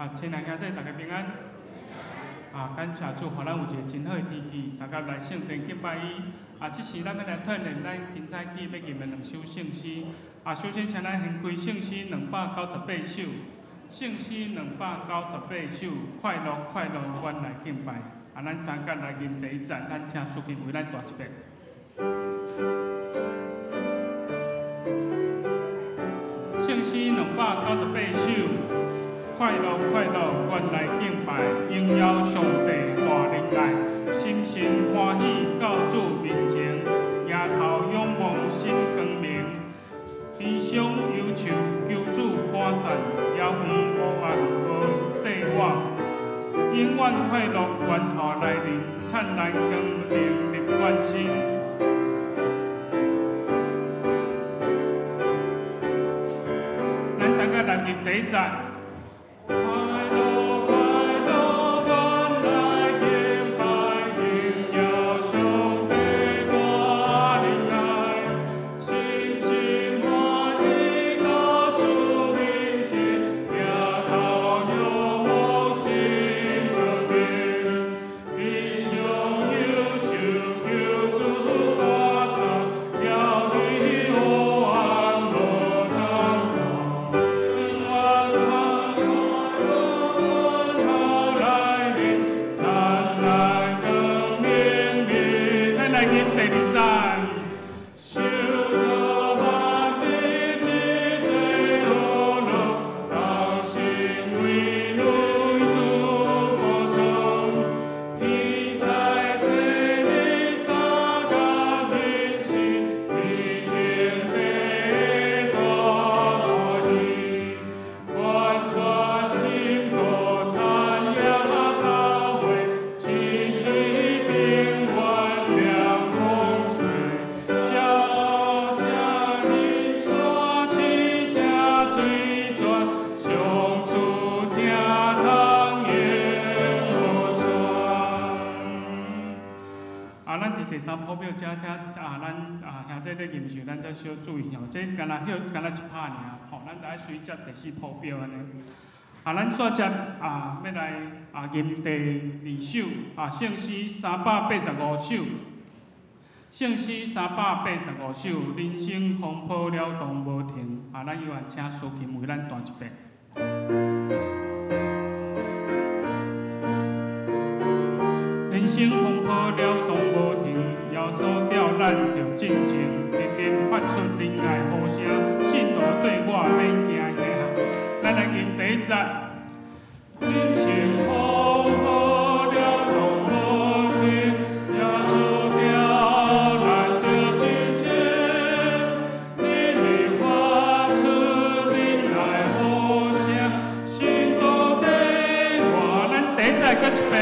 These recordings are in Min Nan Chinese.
啊，親愛兄弟，大家平安。啊，感謝主，予咱有一个真好的天氣，相佮來聖殿敬拜伊。啊，這時咱欲來鍛鍊咱今早起欲吟的兩首聖詩。啊，首先請咱先開聖詩298首，聖詩兩百九十八首，快樂快樂，阮來敬拜。啊，咱相佮來吟第一節，咱請司琴為咱彈一遍。聖詩298首。快樂快樂，阮來敬拜，榮耀上帝大能愛，深深歡喜到主面前，抬頭仰望新光明，悲傷憂愁求主趕散，遙遠黑暗無綴我，永遠快樂源頭來臨，燦爛光明入阮心。咱三个來吟第一節。第三譜表遮遮啊，咱啊兄弟咧吟時，咱才小注意吼，這敢若歇敢若一拍爾，吼，咱著愛隨接第四譜表按呢。啊，咱煞接啊，欲來啊吟第二首啊，聖詩385首，聖詩三百八十五首，人生風波了當無停。啊，咱猶按請司琴為咱彈一遍。人生風波了當無停，耶穌吊咱著進前，日日發出仁愛呼聲，信徒對我免驚嚇。咱來吟第一節。人生風波了當無停，耶穌吊咱著進前，日日發出仁愛呼聲，信徒對我，咱第一節閣一遍。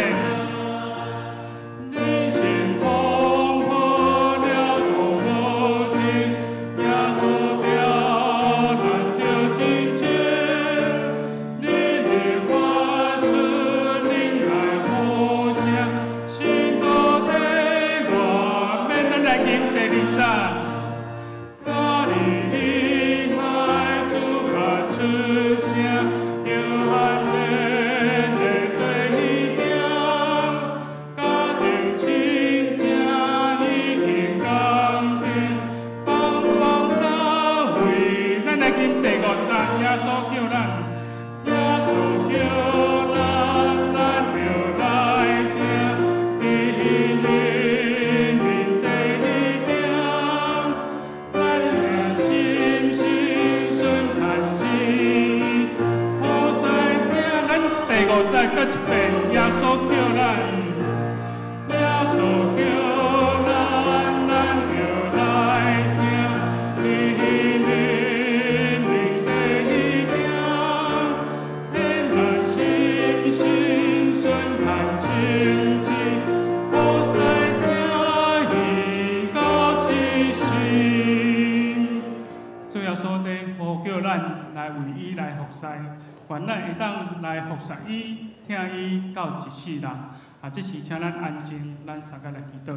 願咱會當來服侍伊、疼伊到一世人。啊，這時請咱安靜，咱相佮來祈禱。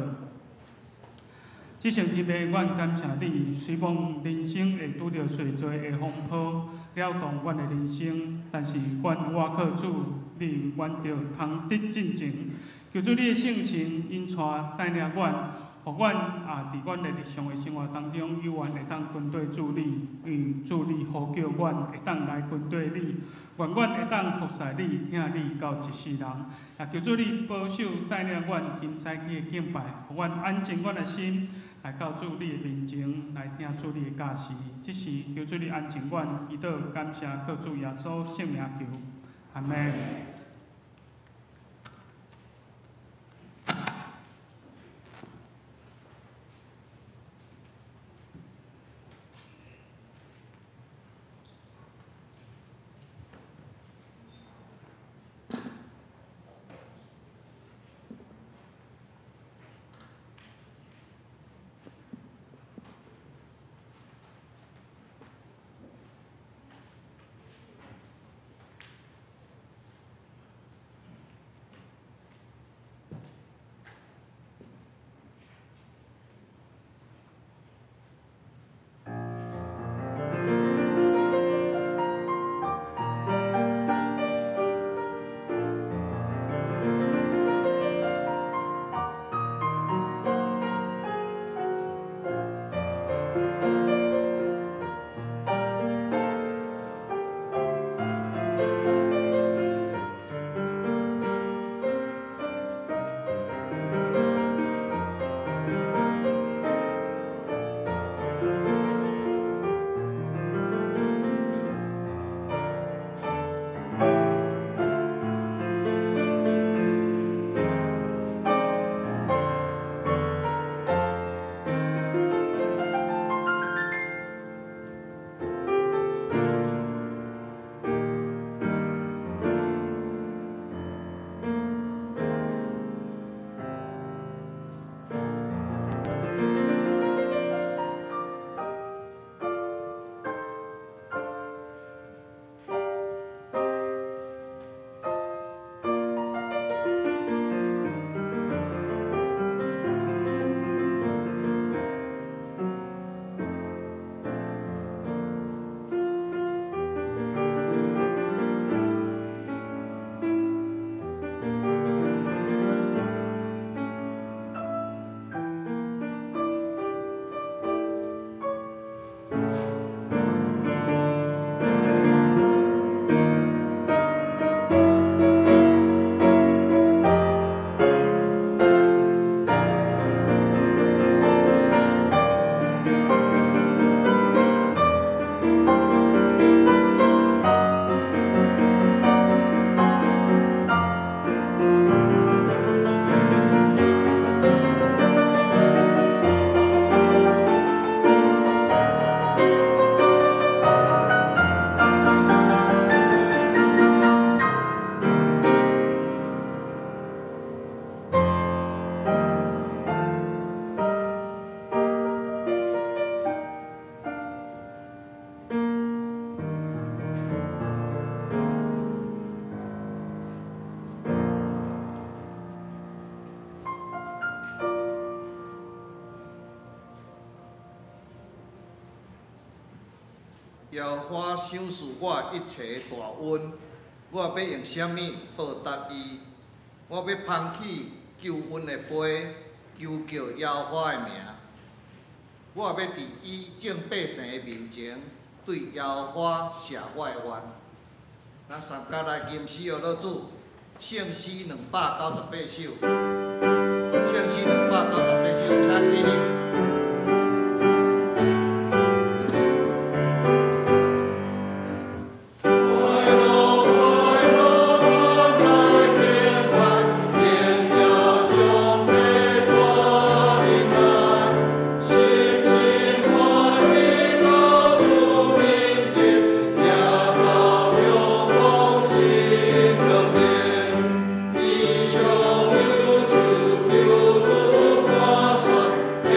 至圣天父，阮感谢你，虽罔人生会拄著济济的风波，扰动阮的人生，但是阮倚靠主，你阮著通得进前。求主你的圣神引带带领阮，予阮啊，伫阮的日常的生活当中，犹原会当跟缀主你，因为主你呼叫阮会当来跟缀你，愿阮会当服侍你、疼你到一世人。也求主你保守带领阮今早起的敬拜，予阮安静阮的心，来到主你的面前，来听主你的教示。这时求主你安静阮，祈祷感谢靠主耶稣圣名求，阿们。耶和华赏赐我一切大恩，我欲用啥物报答伊？我欲捧起救恩的杯，求叫耶和华的名。我欲伫伊众百姓的面前，对耶和华谢我的愿。咱三甲来吟诗学老主，圣诗298首，圣诗298首，请起立。上有手，求主看选。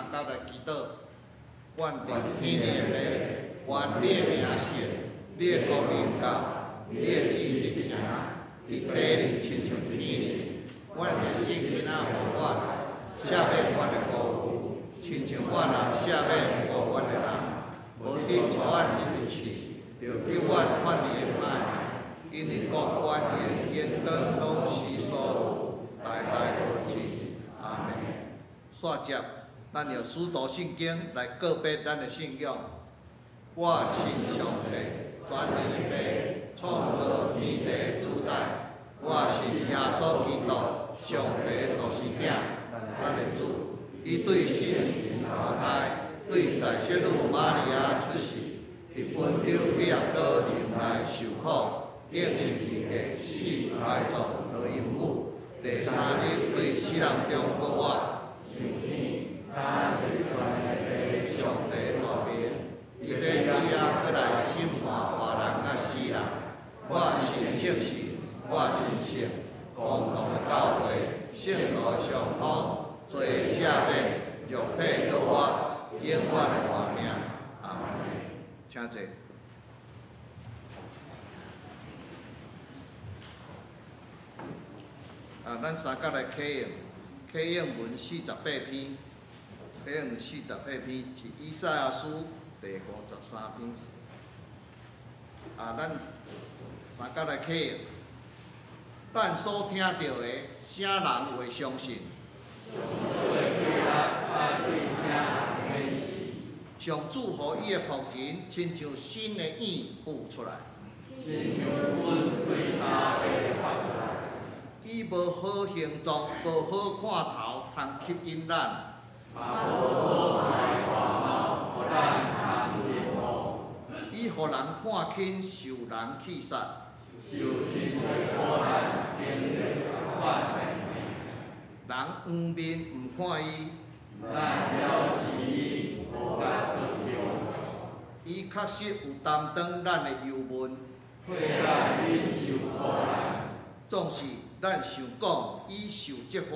三佮來祈禱。阮佇天頂的父，願你的名聖，你的國臨到，你的旨意執行，佇地裡親像天裡。阮的一生今仔予阮，赦免阮的辜負，親像阮也赦免辜阮的人。無得帶阮入去試，著救阮脫離歹。因為國權榮榮光攏是所有，代代無盡。阿門。煞接，咱用使徒信經來告別咱的信仰。我信上帝，全能的父，創造天地的主宰。我信耶穌基督，上帝的獨生囝，咱的主。伊對聖神投胎，對在聖女瑪利亞出世，佇本丟彼拉多入來受苦，釘十字架，死埋葬，落陰府，第三日對死人中復活。上帝大名，伊欲對遐閣來審判活人佮死人。我信聖神，我信聖公同的教會，聖徒相通，罪赦免，肉體復活，永遠的活命。阿門。請坐。啊，咱三佮來啟用，啟用文48篇，啟用文四十八篇是以賽亞書第53篇。啊，咱三佮來啟用，咱所聽著的，啥人會相信？上主予伊的僕人，親像新的湧浮出來。伊無好形狀，無好看頭，通吸引咱。伊予人看輕，受人棄殺。人仰面毋看伊。伊確實有擔當咱的憂悶。總是咱想講，伊受責罰。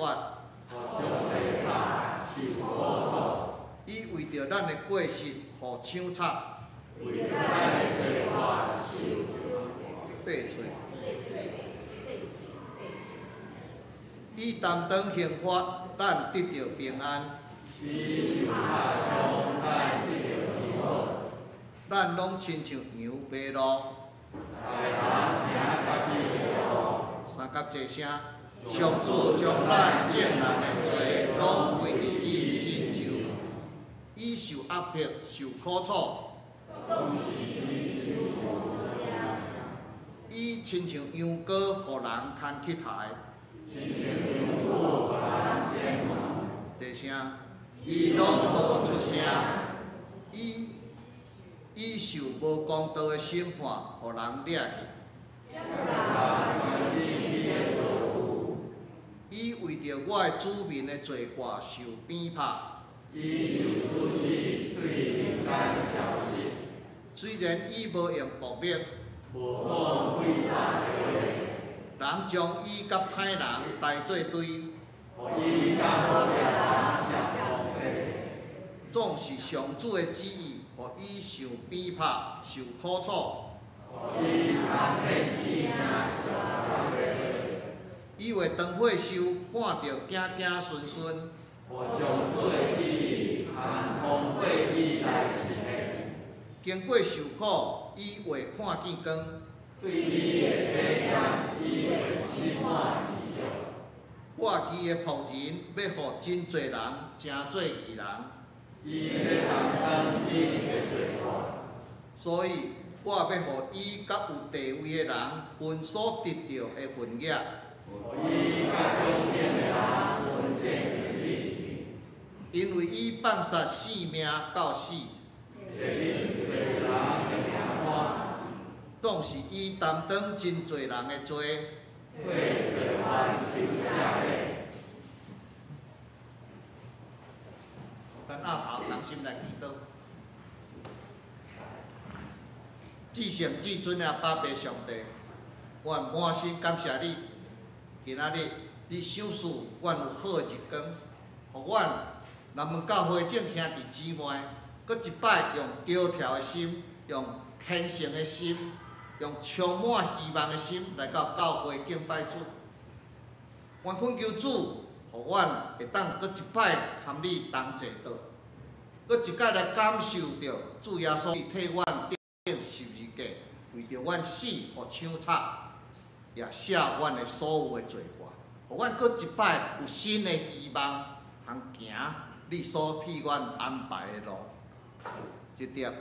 伊為著咱的過失，予槍插。擘喙。伊擔當刑罰，咱得著平安。咱攏親像羊迷路。三佮齊聲，上主將咱眾人的罪攏歸佇伊身上，伊受壓迫，受苦楚。伊親像羊羔，予人牽去刣。齊聲，伊攏無出聲，伊受無公道的審判，予人掠去。伊為著我的子民的罪過受鞭拍。雖然伊無用暴力，人將伊佮歹人刣做堆。總是上主的旨意，予伊受鞭拍、受苦楚。伊會當歲壽，看著子子孫孫。經過受苦，伊會看見光。我義的僕人欲予真濟人成做義人。所以，我欲予伊佮有地位的人分所得著的份額。因為伊放殺性命到死，總是伊擔當真濟人的罪。咱阿頭同心來祈禱。至聖至尊的阿爸父上帝，我滿心感謝你。今仔日你賞賜阮有好的日光，予阮南门教会众兄弟姊妹，阁一摆用朝跳的心，用虔诚的心，用充满希望的心来到教会敬拜主。愿恳求主，予阮会当阁一摆含你同齐倒，阁一摆来感受著主耶稣替阮钉十字架，为著阮死予抢插，也赦阮的所有的罪过，予阮阁一摆有新的希望，通行你所替阮安排的路。这点，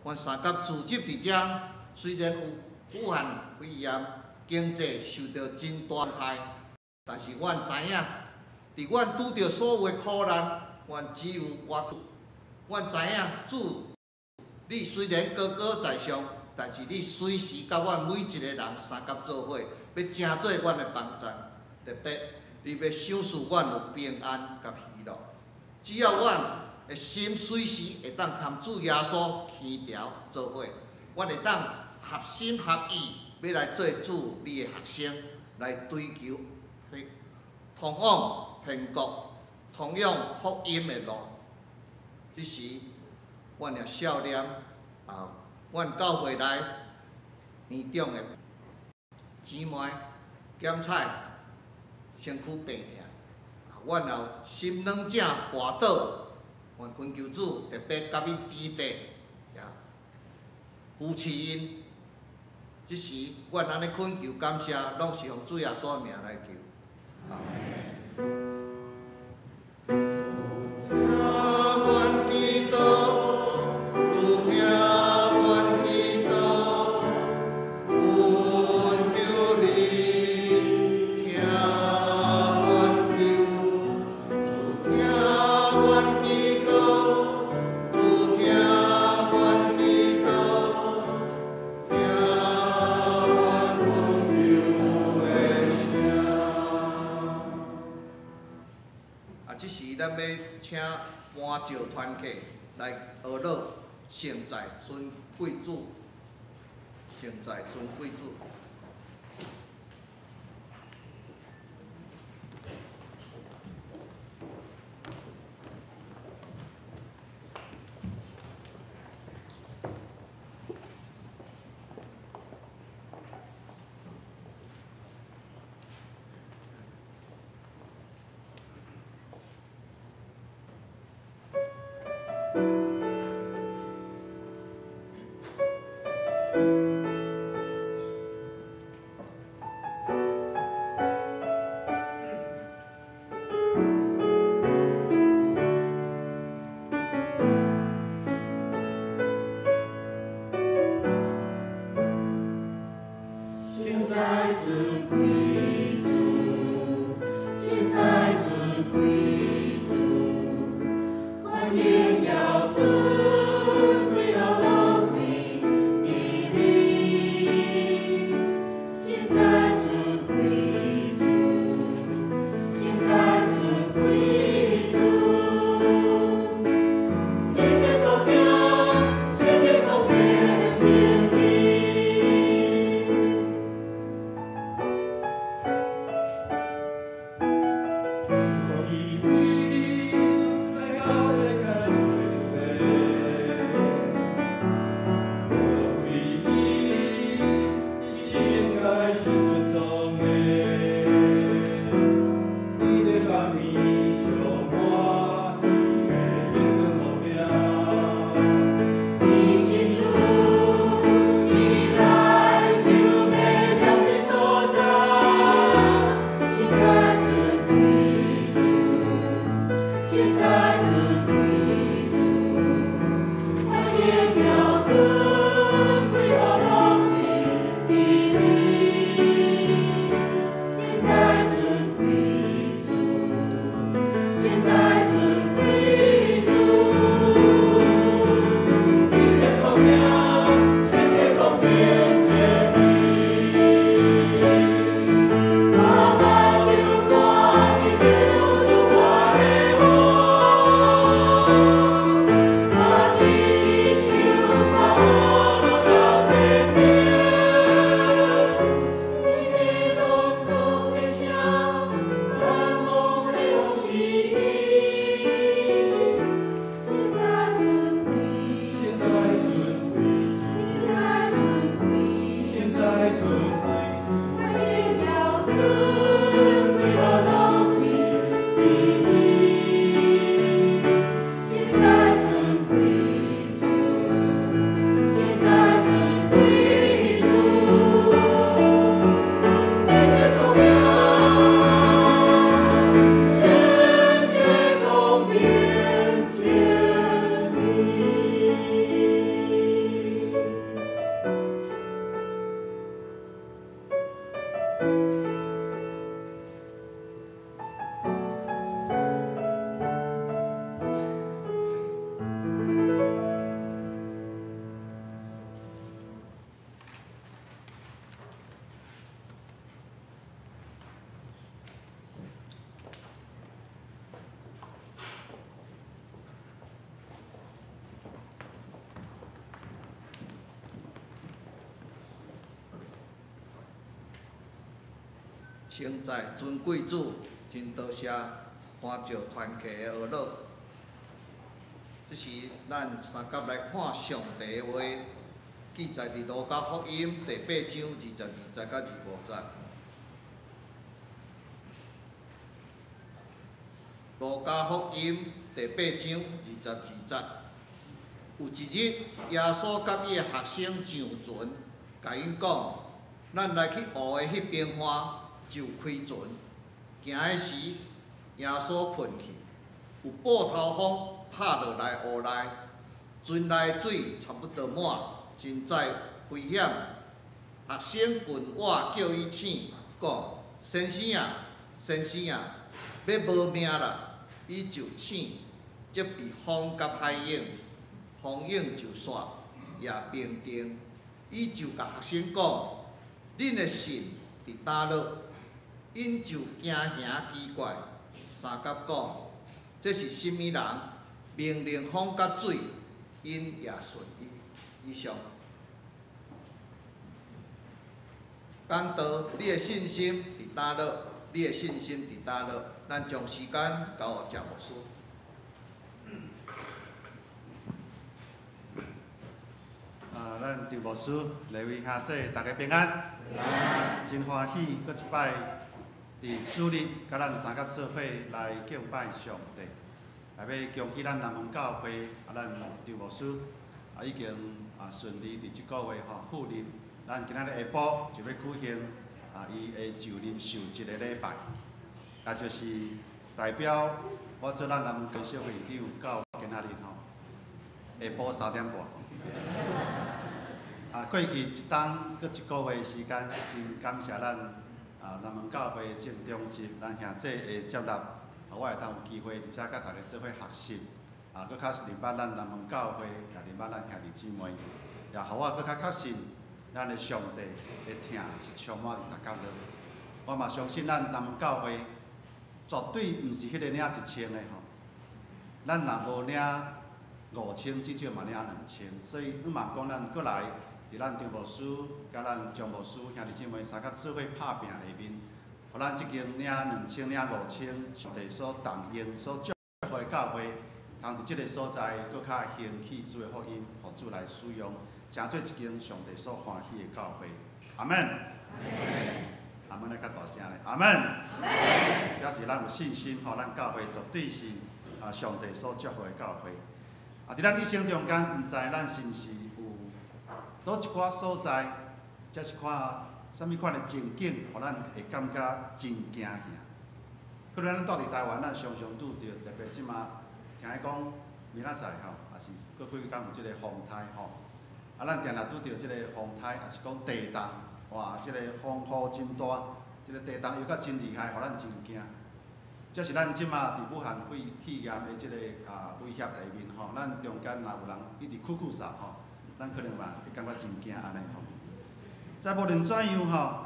阮三甲聚集伫遮，虽然有武汉肺炎，经济受到真大害，但是阮知影，伫阮拄著所有的苦难，阮只有活。阮知影主，你虽然高高在上，但是你随时佮阮每一个人相佮做伙，欲成做阮的帮助。特别，你欲赏赐阮有平安佮喜乐。只要阮的心随时会当含主耶稣牵条做伙，阮会当合心合意，欲来做主你的学生，来追求通往天国、通往福音的路。这时，阮也少年啊，阮教会内年长的姊妹检采身躯病痛，阮也有心软者跋倒，愿恳求主特别佮阮弟弟也扶持𪜶。这时，阮按呢恳求感谢，拢是奉主耶稣的名来求。阿们。听阮祈祷，主听阮祈祷，恳求你听阮求，主听阮祈祷，主听阮祈祷，听阮恳求的声。啊，这时咱欲请搬石团客来学乐圣在尊贵主，圣在尊贵主。现在尊贵主，现在尊贵主，欢迎要尊贵的王位，伫你稱讚尊貴主，真多謝歡召團契的學老。這是咱相佮來看上帝的話，記載佇路加福音第八章22節到25節。路加福音第八章22節，有一日，耶穌佮伊的學生上船，共𪜶講：咱來去湖的彼邊岸，就開船。行的時，耶穌睏去，有暴頭風拍落來湖內，船內水差不多滿，真在危險。學生近倚叫伊醒，講：先生啊，先生啊，欲無命啦！伊就醒，責備風佮海湧，風湧就煞，也平定。伊就共學生講：恁的信佇佗落？𪜶就驚嚇奇怪，相佮講：這是啥物人？命令風佮水，𪜶也順伊。以上。講道，你的信心佇佗落？你的信心佇佗落？咱將時間交予謝牧師。咱張牧師、李偉兄姊，大家平安。真歡喜，閣一擺佇主日，佮咱相佮做伙來敬拜上帝。也欲恭喜咱南門教會，咱張牧師已經順利佇這個月吼赴任。咱今仔日下晡就欲舉行伊的就任受職的禮拜，也就是代表我做咱南門教會會長到今仔日吼，下晡3點半。過去一冬閣一個月時間，真感謝咱南門教會鄭中執咱兄姊的接納，予我會通有機會佇遮佮大家做伙學習，閣較認捌咱南門教會，也認捌咱兄弟姊妹，也予我閣較確信咱的上帝的疼是充滿佇逐角落。我嘛相信咱南門教會絕對毋是彼個領1000的吼，咱若無領5000，至少嘛領2000，所以毋嘛講咱閣來。佇咱張牧師、佮咱張牧師兄弟姊妹相佮做伙拍拚下面，予咱這間領2000、領5000，上帝所動用、所祝福的教會，通佇這个所在閣較興起主的福音，予主來使用，成做一間上帝所歡喜的教會。阿們。阿們，來較大聲咧。阿們。表示咱有信心，吼，咱教會絕對是上帝所祝福的教會。佇咱一生中間，毋知咱是毋是有佗一寡所在，才是看啥物款的情景，予咱會感覺真驚嚇。可能咱住佇台灣，咱常常拄著，特別這馬聽伊講明仔載吼，也是過幾工有這個風颱吼。咱定定拄著這個風颱，也是講地動，哇，這個風雨真大，這個地動搖甲真厲害，予咱真驚。這是咱這馬佇武漢肺炎的這個威脅下面吼，咱中間若有人一直咳咳嗽吼。咱可能嘛會感覺真驚按呢吼。在無論怎樣吼，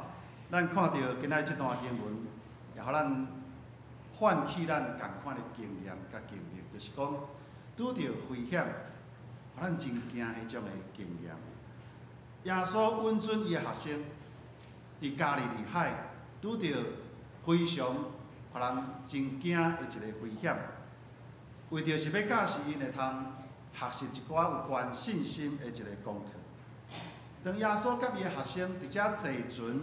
咱看著今仔日這段經文，也予咱喚起咱仝款的經驗佮經歷，就是講拄著危險，予咱真驚彼種的經驗。耶穌允准伊的學生佇加利利海拄著非常予人真驚的一个危險，為著是欲教示𪜶會通學習一寡有關信心的一个功課。當耶穌佮伊的學生佇遮坐船，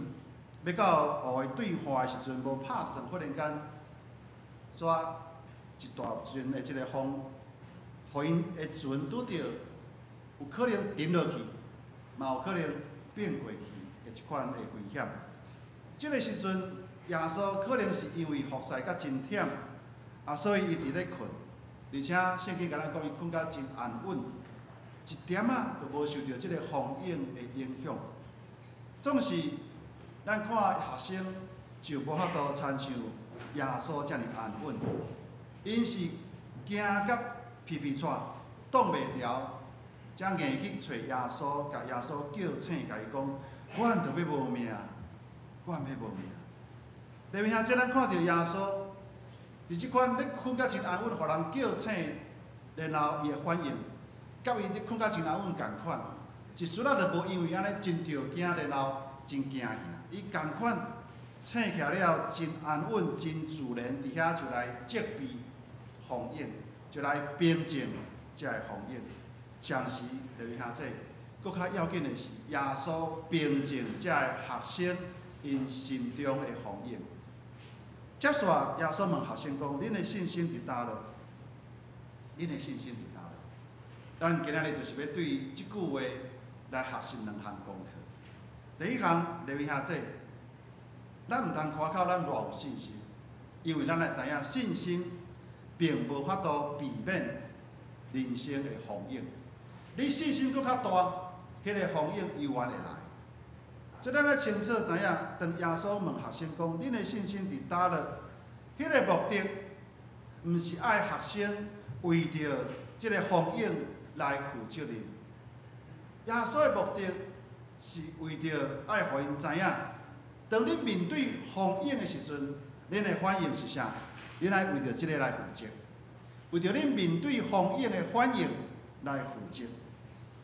欲到湖的對岸的時陣，無拍算，忽然間，煞一大陣的這个風，予𪜶的船拄著有可能沉落去，嘛有可能變過去的一款的危險。這个時陣，耶穌可能是因為服侍甲真忝，所以伊佇咧睏。而且聖經共咱講，伊睏甲真安穩，一點仔都無受著這个風湧的影響。總是咱看學生就無法度親像耶穌遮爾安穩，𪜶是驚甲皮皮掣，擋袂牢，才硬去揣耶穌，共耶穌叫醒，共伊講：阮著欲無命，阮欲無命。下面兄姊，咱看著耶穌。佇這款咧睏甲真安穩，予人叫醒，然後伊的反應，佮伊咧睏甲真安穩仝款，一絲仔都無因為按呢真著驚，然後真驚嚇。伊仝款醒起來了，真安穩、真自然，佇遐就來責備風湧，就來平靜這个風湧。同時，各位兄弟，閣較要緊的是，耶穌平靜這个學生𪜶心中的風湧。接紲，耶穌問學生講：恁的信心佇佗落？恁的信心佇佗落？咱今仔日就是欲對這句話來學習兩項功課。第一項，各位兄弟，咱毋通誇口咱偌有信心，因為咱愛知影信心並無法度避免人生的風湧。你信心閣較大，彼个風湧猶原會來。所以咱愛清楚知影，當耶穌問學生講：恁的信心佇佗落？彼个目的，毋是愛學生為著這个風湧來負責任。耶穌的目的是為著愛予𪜶知影，當恁面對風湧的時陣，恁的反應是啥？恁愛為著這个來負責，為著恁面對風湧的反應來負責。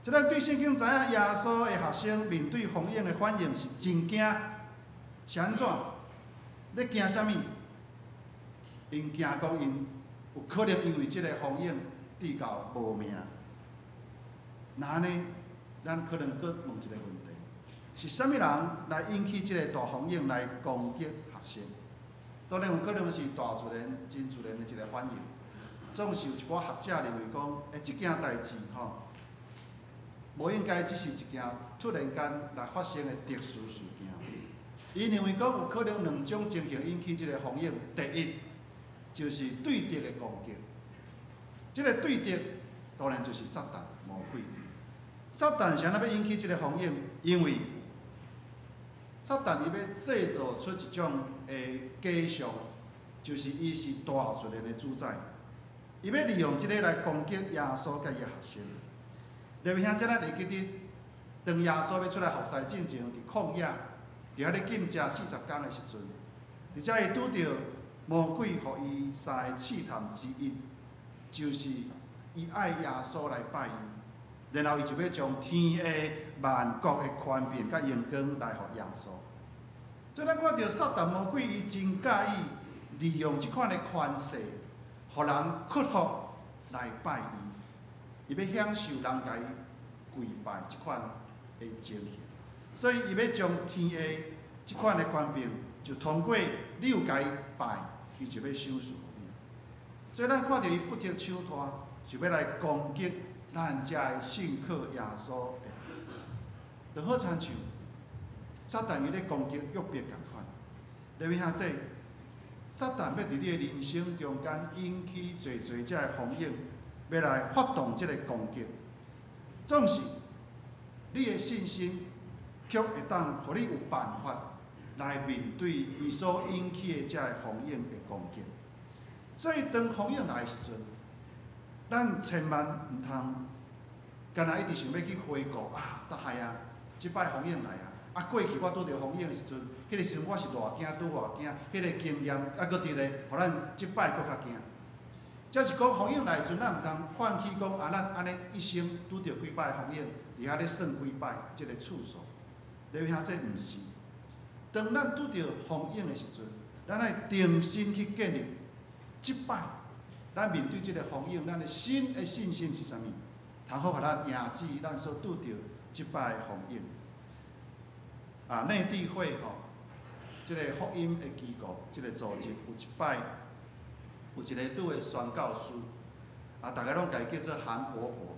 所以咱對聖經知影，耶穌的學生面對風湧的反應是真驚，是按怎？咧驚啥物？𪜶驚講𪜶有可能因為這个風湧致到無命。若按呢，咱可能閣問一个問題：是啥物人來引起這个大風湧來攻擊學生？當然有可能是大自然、真自然的一个反應。總是有一寡學者認為講，這件代誌吼，無應該只是一件突然間來發生的特殊事件。伊認為講有可能兩種情形引起這个風湧。第一，就是對敵的攻擊。這个對敵當然就是撒旦魔鬼。撒旦是按怎欲引起這个風湧？因為撒旦伊欲製造出一種的假象，就是伊是大自然的主宰。伊欲利用這个來攻擊耶穌佮伊的學生。特別兄弟，咱會記得，當耶穌欲出來服侍進前，佇曠野，佇遐咧禁食40工的時陣，而且伊拄著魔鬼予伊三個試探之一，就是伊愛耶穌來拜伊，然後伊就欲將天下萬國的權柄佮榮光來予耶穌。所以咱看著撒旦魔鬼，伊真佮意利用這款的權勢，予人屈服來拜伊，伊欲享受人共伊跪拜這款的情形，所以伊欲將天下這款的權柄，就通過你有共伊拜，伊就欲賞賜予你。所以咱看著伊不擇手段，就欲來攻擊咱遮的信靠耶穌的人。就好親像撒旦伊咧攻擊約伯仝款，特別兄弟，撒旦欲佇你的人生中間引起濟濟遮的風湧，欲來發動這个攻擊，總是你的信心卻會當予你有辦法來面對伊所引起的遮个風湧的攻擊。所以當風湧來的時陣，咱千萬毋通，干焦一直想欲去回顧啊，逐害啊，這擺風湧來啊，啊過去我拄著風湧的時陣，彼个時陣我是偌驚拄偌驚，彼个經驗啊，閣佇咧，予咱這擺閣較驚。這是講風湧來的時陣，咱毋通放棄講啊，咱按呢一生拄著幾擺風湧，佇遐咧算幾擺這个次數。你兄這毋是。當咱拄著風湧的時陣，咱愛重新去建立。這擺，咱面對這个風湧，咱的新的信心是啥物？通好予咱迎止咱所拄著這擺的風湧。啊，內地會吼，這个福音的機構，這个組織有一擺有一個女的宣教師，啊，逐家攏共伊叫做韓婆婆。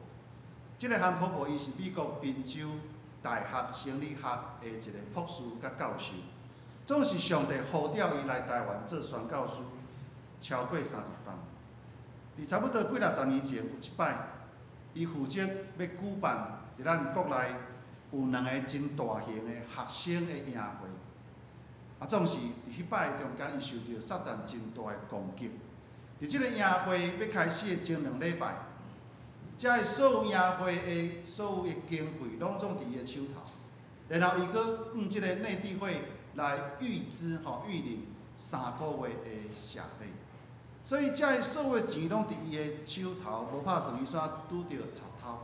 這个韓婆婆伊是美國賓州大學生理學的一个博士佮教授，總是上帝呼召伊來台灣做宣教師，超過30冬。佇差不多幾若十年前，有一擺，伊負責欲舉辦佇咱國內有兩個真大型的學生的營會，啊，總是佇彼擺中間，伊受著撒旦真大的攻擊。佇這个營會欲開始的前兩禮拜，遮的所有營會的所有的經費，攏總佇伊的手頭。然後伊閣向這个內地會來預支吼預領3個月的謝費，所以遮的所有的錢攏佇伊的手頭，無拍算伊煞拄著賊偷，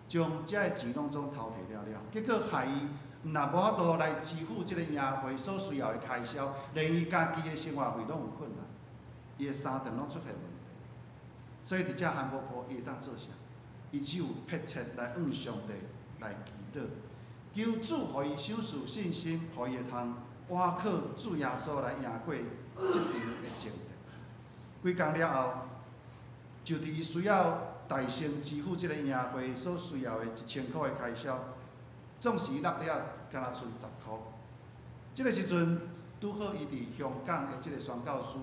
將遮的錢攏總偷提了了，結果害伊若無法度來支付這個營會所需要的開銷，連伊家己的生活費攏有困難，伊的三頓攏出現問題。所以佇遮韓婆婆伊會當做啥？伊只有迫切來向上帝來祈禱，求主予伊賞賜信心，予伊會通倚靠主耶穌來贏過這場的爭戰。幾工了後，就佇伊需要代先支付這個營會所需要的1000箍的開銷，總是伊落了，敢若賰10箍。這個時陣拄好伊佇香港的這個宣教師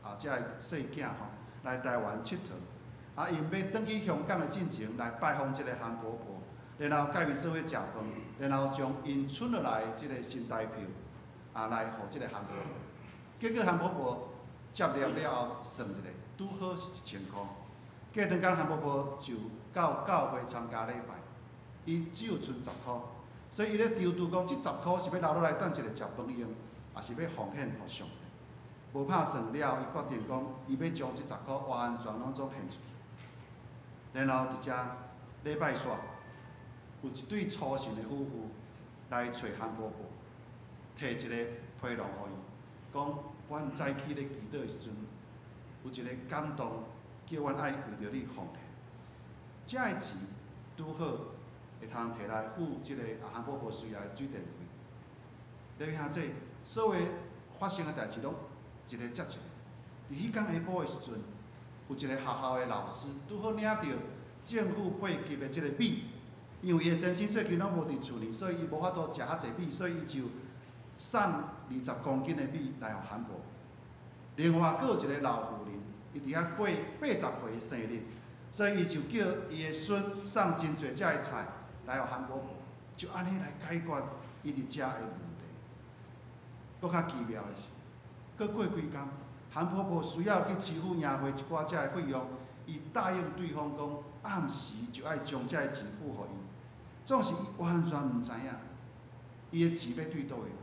帶這个細囝吼來台灣𨑨迌，𪜶欲轉去香港的進前來拜訪這個韓婆婆，然後佮伊做伙食飯，然後將𪜶存落來的這個新台票來予這個韓婆婆。結果韓婆婆接納了後算一下，拄好是1000箍。過長工韓婆婆就到教會參加禮拜，伊只有賰10箍，所以伊咧躊躇講，這10箍是欲留落來等一下食飯用，抑是欲奉獻予上帝？無拍算了，伊決定講，伊欲將這10箍完完全攏總獻出去。然後佇遮禮拜煞，有一對粗心的夫婦來揣韓婆婆，提一個批籠予伊，講阮早起咧祈禱的時陣，有一個感動，叫阮愛為著你奉獻。這个錢拄好會通提來付這個韓婆婆需要的水電費。你兄弟，所有發生的代誌攏一個接一個。佇彼工下晡的時陣，有一個學校的老師拄好領著政府配給的這個米，因為伊的先生最近攏無佇厝裡，所以伊無法度食較濟米，所以伊就送20公斤的米來予韓婆婆。另外，閣有一個老婦人，伊佇遐過80歲生日，所以伊就叫伊的孫送真濟隻的菜來予韓婆婆，就按呢來解決伊佇遮的問題。閣較奇妙的是，閣過幾工，韓婆婆需要去支付營會一寡這个費用，伊答應對方講，暗時就愛將這个錢付予伊。總是伊完全毋知影，伊的錢欲對佗位來，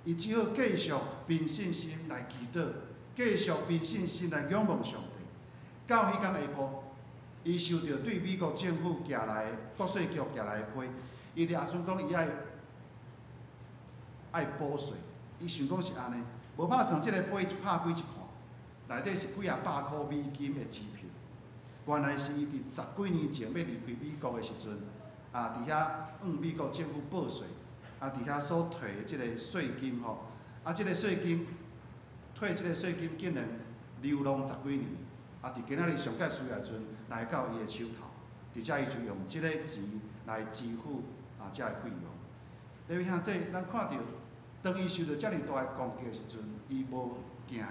伊只好繼續憑信心來祈禱，繼續憑信心來仰望上帝。到彼工下晡，伊收著對美國政府寄來的國稅局寄來的批，伊掠準講伊愛愛補稅，伊想講是按呢，無拍算這个批一拍開一看，內底是幾仔百箍美金的支票。原來是伊佇十幾年前欲離開美國的時陣，佇遐向美國政府報稅，佇遐所退的這個稅金吼，這個稅金退這個稅金竟然流浪十幾年，佇今仔日上蓋需要的時陣來到伊的手頭，佇遮伊就用這個錢來支付這个費用。你兄弟，咱看著當伊受著遮爾大的攻擊的時陣，伊無驚嚇，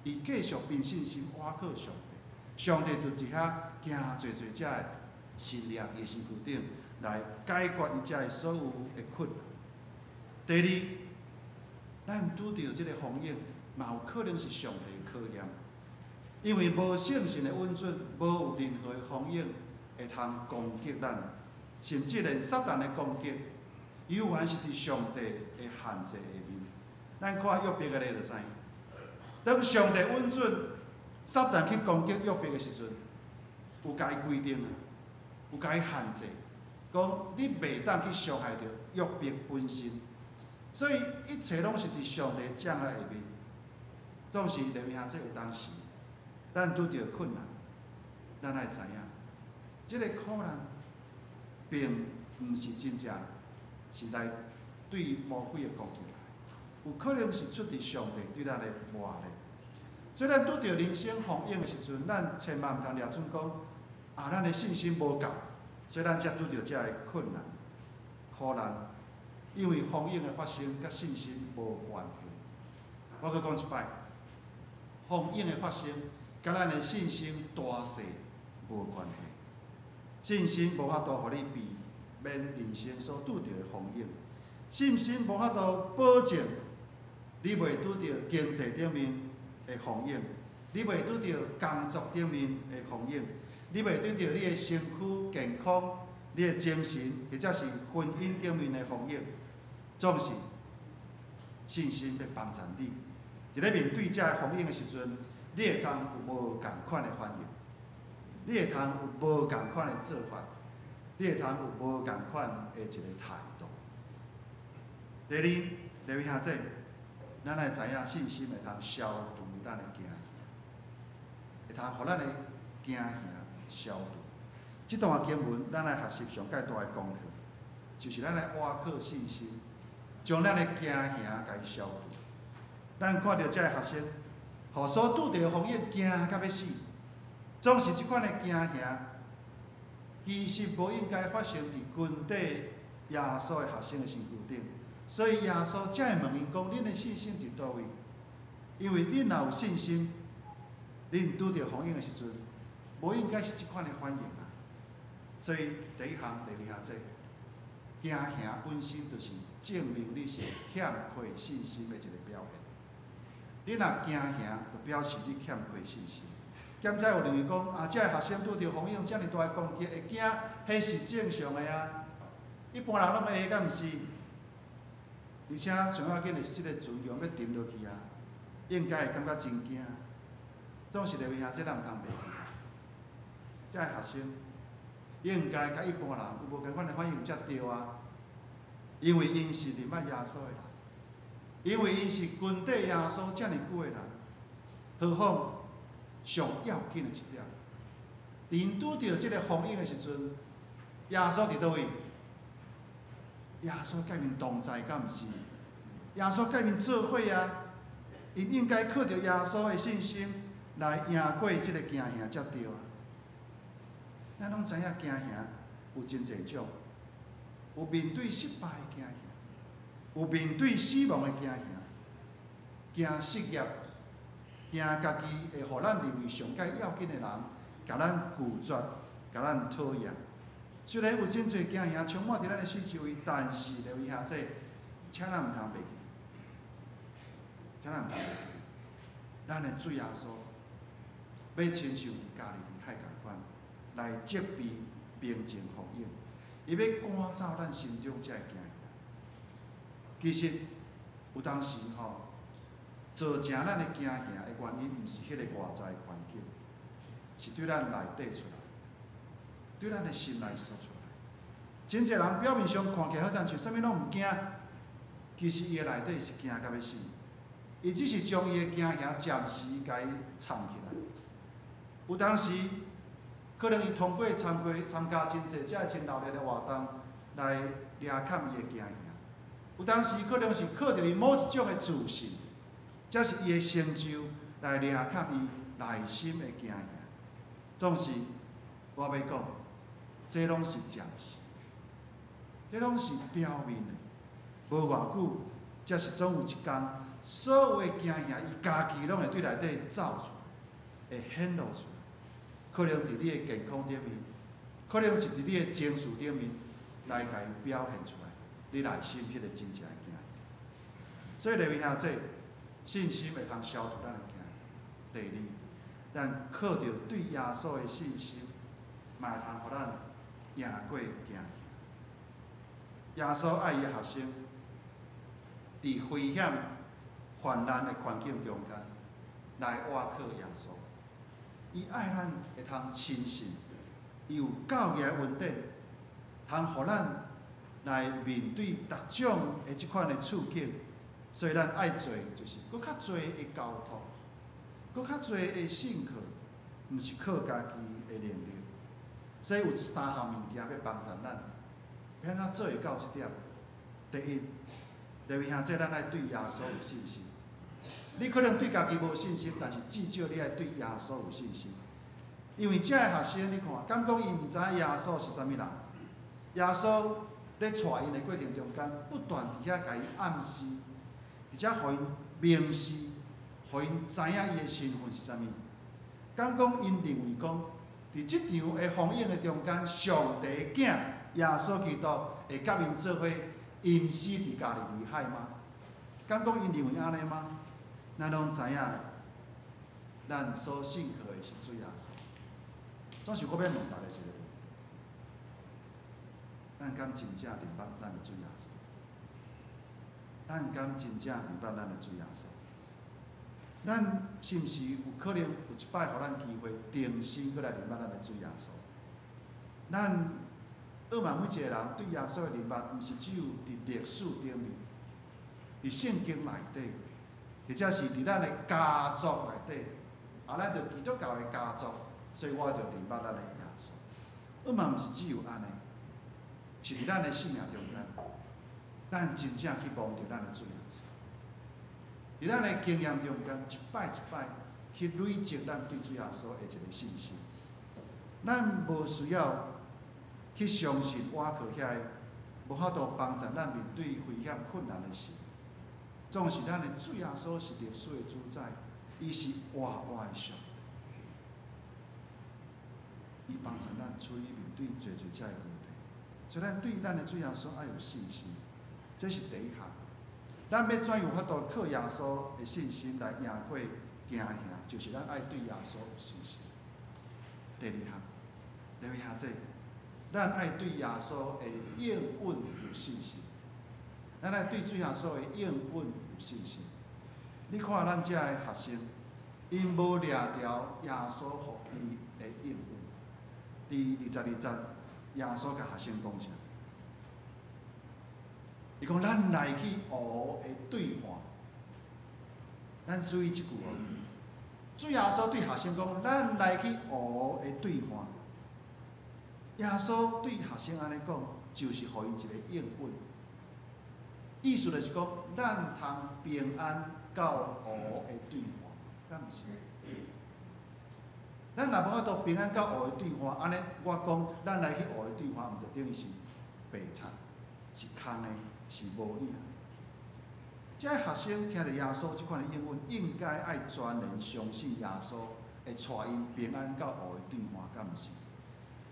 伊繼續憑信心倚靠上帝，上帝就佇遐行濟濟這个神蹟佇伊身軀頂來解決伊這个所有的困難。第二，咱拄著這个風湧，嘛有可能是上帝考驗，因為無聖神的允准，無有任何的風湧會通攻擊咱，甚至連撒旦的攻擊，猶原是佇上帝的限制下面。咱看約伯的例就知，當上帝允准撒旦去攻擊約伯的時陣，有共伊規定啊，有共伊限制，講你袂當去傷害著約伯本身。所以一切攏是佇上帝掌握下面。總是連兄弟有當時，咱拄著困難，咱愛知影，這个苦難並毋是真正是來對魔鬼的攻擊來，有可能是出佇上帝對咱的磨練。所以咱拄著人生風湧的時陣，咱千萬毋通掠準講，咱的信心無夠，所以咱才拄著這个困難、苦難。因為風湧的發生佮信心無關係。我閣講一擺，風湧的發生佮咱的信心大細無關係。信心無法度予你避免人生所拄著的風湧，信心無法度保證你袂拄著經濟頂面的風湧，你袂拄著工作頂面的風湧，你袂拄著你的身軀健康、你的精神或者是婚姻頂面的風湧，總是信心欲幫助你。佇咧面對這个風湧的時陣，你會通有無仝款的反應，你會通有無仝款的做法，你會通有無仝款的一個態度。第二，利未兄弟，咱愛知影信心會通消除咱的驚嚇，會通予咱的驚嚇消除。這段經文，咱來學習上蓋大的功課，就是咱來倚靠信心，將咱的驚嚇共伊消除。咱看著這个學生，予所拄著的風湧驚甲欲死，總是這款的驚嚇，其實無應該發生佇跟綴耶穌的學生的身軀頂。所以耶穌才會問𪜶講：恁的信心佇佗位？因為恁若有信心，恁拄著風湧的時陣，無應該是這款的反應啊。所以第一項、第二項這驚嚇本身就是證明你是欠缺信心的一個表現。你若驚嚇，就表示你欠缺信心。敢知有認為講啊，這个學生拄著風湧遮爾大的攻擊，會驚，彼是正常的啊。一般人攏會，敢毋是？而且上要緊的是，這个船強欲沉落去啊，應該會感覺真驚。總是認為兄，這咱毋通袂記。這个學生應該佮一般人有無仝款的反應才對啊。因為𪜶是認捌耶穌的人，因為𪜶是跟綴耶穌遮爾久的人，何況上要緊的一點，佇𪜶拄著這个風湧的時陣，耶穌佇佗位？耶穌佮𪜶同在，敢毋是？耶穌佮𪜶做伙啊！𪜶應該靠著耶穌的信心來贏過這个驚嚇才對啊！咱攏知影驚嚇有真濟種，有面對失敗的驚嚇，有面對死亡的驚嚇，驚失業，驚家己會予咱認為上蓋要緊的人，共咱拒絕，共咱討厭。雖然有真濟驚嚇充滿佇咱的四周圍，但是利未兄弟，請咱毋通袂記，請咱毋通袂記，咱的主耶穌欲親像佇加利利海仝款，來責備平靜風湧，伊欲趕走咱心中這个驚嚇。其實有當時吼，造成咱的驚嚇的原因，毋是彼個外在環境，是對咱內底出來，對咱的心內所出來。真濟人表面上看起來好像像啥物攏毋驚，其實伊的內底是驚甲欲死。伊只是將伊的驚嚇暫時共伊藏起來。有當時可能伊通過參加真濟這真鬧熱的活動來掠崁伊的驚嚇。有當時可能是靠著伊某一種的自信，這是伊的成就來掠崁伊內心的驚嚇。總是我欲講，這攏是暫時，這攏是表面的，無偌久，這是總有一工，所有的驚嚇，伊家己攏會對內底走出來，會顯露出來。可能佇你的健康頂面，可能是佇你的情緒頂面，來共伊表現出來，你內心彼個真正的驚嚇。所以利未兄弟，信心會通消除咱的驚嚇。第二，咱靠著對耶穌的信心，嘛會通予咱贏過驚嚇。耶穌愛伊的學生，佇危險患難的環境中間，來倚靠耶穌。伊愛咱會通親信，伊有夠額的恩典，通予咱來面對逐種的這款的處境。所以咱愛做就是閣較濟的交託，閣較濟的信靠，毋是靠家己的能力。所以有三項物件欲幫助咱，欲按怎做會到這點？第一，利未兄弟，咱愛對耶穌有信心。你可能對家己無信心，但是至少你愛對耶穌有信心。因為這个學生，你看，敢講伊毋知影耶穌是啥物人？耶穌咧帶𪜶的過程中間，不斷佇遐共伊暗示，而且予𪜶明示，予𪜶知影伊的身份是啥物。敢講𪜶認為講，佇這場的風湧的中間，上帝的囝耶穌基督會佮𪜶做伙淹死佇加利利海嗎？敢講𪜶認為按呢嗎？咱攏知影，咱所信靠的是主耶穌。總是我欲問大家一個問題：咱敢真正認捌咱的主耶穌？咱敢真正認捌咱的主耶穌？咱是毋是有可能有一擺予咱機會重新閣來認捌咱的主耶穌？咱渴望每一個人對耶穌的認捌，毋是只有佇歷史頂面，佇聖經內底，或者是佇咱的家族內底，啊，咱著基督教的家族，所以我就認捌咱的耶穌。啊嘛毋是只有按呢，是佇咱的生命中間，咱真正去摸著咱的主耶穌。佇咱的經驗中間，一擺一擺去累積咱對主耶穌的一个信心。咱無需要去相信倚靠遐个無法度幫助咱面對危險困難的神。總是咱的主耶穌是歷史的主宰，伊是活活的上帝，伊幫助咱處理面對濟濟遮的問題。所以咱對咱的主耶穌愛有信心，這是第一項。咱欲怎有法度靠耶穌的信心來贏過驚嚇，就是咱愛對耶穌有信心。第二項，第二項這，咱愛對耶穌的應允有信心。咱愛對主耶穌的應允有信心。你看咱遮的學生，𪜶無掠著耶穌予伊的應允。佇22節，耶穌共學生講啥？伊講咱來去湖的對岸。咱注意這句哦。主耶穌對學生講：咱來去湖的對岸。耶穌對學生按呢講，就是予𪜶一個應允。意思就是講，咱通平安到湖的對岸，敢毋是？咱若無法度平安到湖的對岸，按呢我講，咱來去湖的對岸，毋就等於是白賊，是空的，是無影。這學生聽著耶穌這款的應允，應該愛全然相信耶穌會帶𪜶平安到湖的對岸，敢毋是？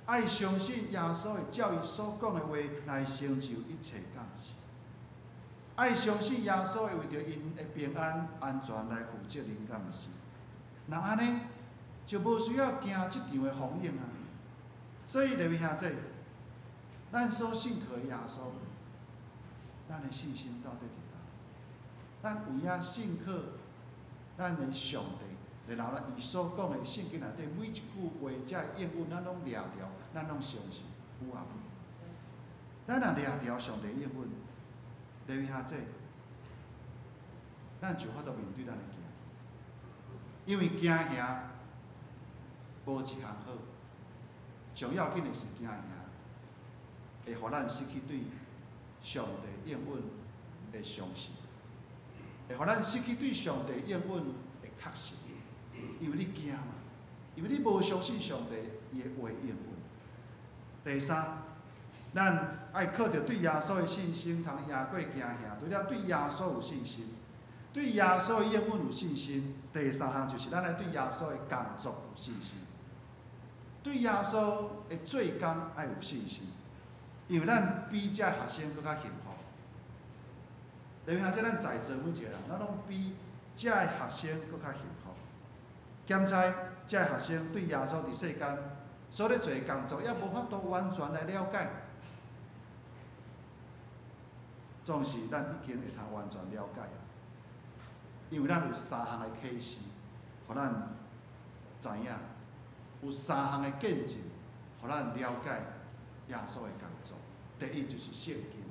愛相信耶穌會照伊所講的話來成就一切，敢毋是？愛相信耶穌會為著𪜶的平安安全來負責任，敢毋是？若按呢，就無需要驚這場的風湧啊！所以，列位兄弟，咱所信靠的耶穌，咱的信心到底佇佗？咱有影信靠咱的上帝，然後咧，伊所講的聖經內底每一句話，遮應允，咱攏掠著，咱攏相信，有啊無？咱若掠著上帝應允，列位兄弟，咱就有法度面對咱的驚，因為驚嚇無一項好，上要緊的是驚嚇會予咱失去對上帝應允的相信，會予咱失去對上帝應允的確信，因為你驚嘛，因為你無相信上帝伊的話應允。第三，咱愛靠著對耶穌的信心，通贏過驚嚇。除了對耶穌有信心，對耶穌的應允有信心。第三項就是咱愛對耶穌的工作有信心，對耶穌的做工愛有信心，因為咱比這學生閣較幸福。特別是咱在座每一個人，咱攏比這學生閣較幸福。檢查這學生對耶穌佇世間所咧做的工作，猶無法度完全來了解。總是咱已經會通完全了解，因為咱有三項的啟示，予咱知影；有三項的見證，予咱了解耶穌的工作。第一就是聖經，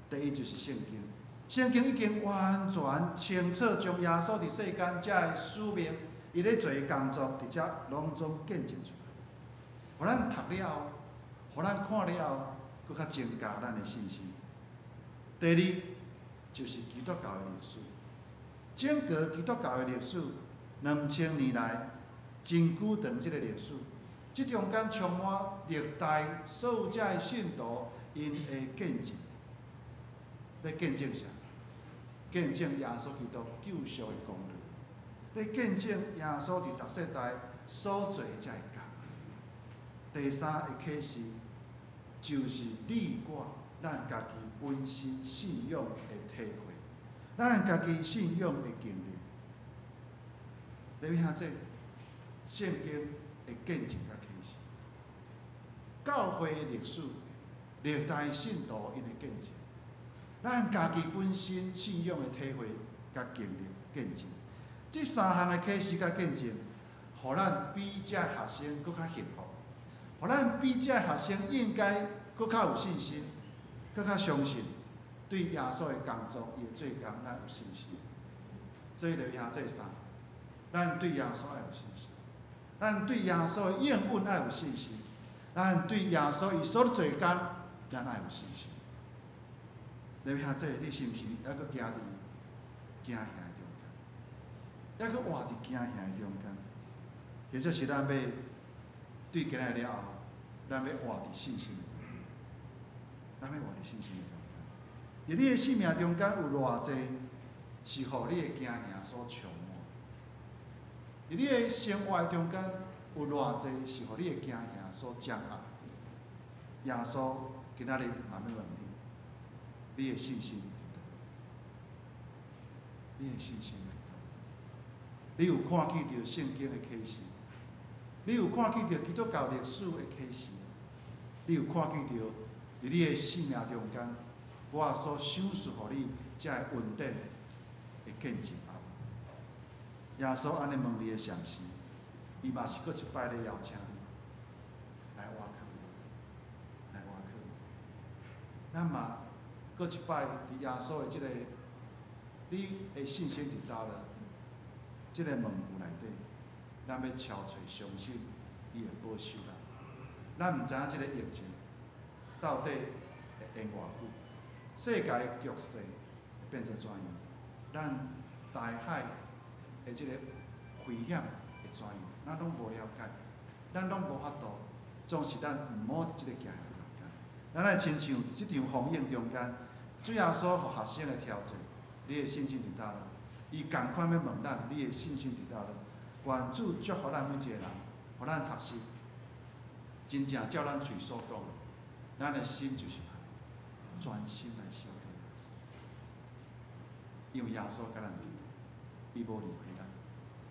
第一就是聖經。聖經已經完全清楚將耶穌佇世間遮的使命，伊咧做的工作，佇遮攏總見證出來，予咱讀了後，予咱看了後，閣較增加咱的信心。第二就是基督教的歷史，整個基督教的歷史2000年來真久長這个歷史，這中間充滿歷代所有遮的信徒𪜶的見證，欲見證啥？見證耶穌基督救贖的功勞，欲見證耶穌佇逐世代所做的遮的工。第三个啟示就是你我咱家己本身信仰的體會，咱家己信仰的經歷。你聽這聖經的見證佮啟示，教會的歷史、歷代信徒𪜶的見證，咱家己本身信仰的體會佮經歷見證，這三項的啟示佮見證，予咱比這學生閣較幸福，予咱比這學生應該閣較有信心，閣較相信。對耶穌的工作，伊的做工，咱有信心。所以就兄弟三，咱對耶穌愛有信心，咱對耶穌的應允愛有信心，咱對耶穌伊所做工，咱愛有信心。你兄弟，你是毋是猶閣行佇驚嚇的中間？猶閣活佇驚嚇的中間？或者是咱欲對今仔日了後，咱欲活佇信心的中間，咱欲活佇信心的中間。佇你的生命中間有偌濟是予你的驚嚇所充滿？佇你的生活中間有偌濟是予你的驚嚇所掌握？耶穌今仔日嘛欲問你，你的信心佇佗？你的信心佇佗？你有看見著聖經的啟示？你有看見著基督教歷史的啟示？你有看見著佇你的生命中間，我所賞賜予你這个恩典的見證啊？耶穌按呢問你的同時，伊嘛是閣一擺咧邀請你來倚靠，來倚靠。咱嘛閣一擺佇耶穌的這個，你的信心佇佗落？這個問句內底，咱欲敲揣相信伊會保守咱。咱毋知影這個疫情到底會延偌久，世界的局勢會變做怎樣？咱大海的這個危險會怎樣？咱攏無了解，咱攏無法度。總是咱毋好佇這個驚嚇中間。咱愛親像佇這場風湧中間，主耶穌予學生來挑戰，你的信心佇佗落？伊仝款欲問咱，你的信心佇佗落？願主祝福咱每一個人，予咱學習，真正照咱喙所講，咱的心就是按呢，專心來信靠耶穌。因為耶穌佮咱佇，伊無離開咱。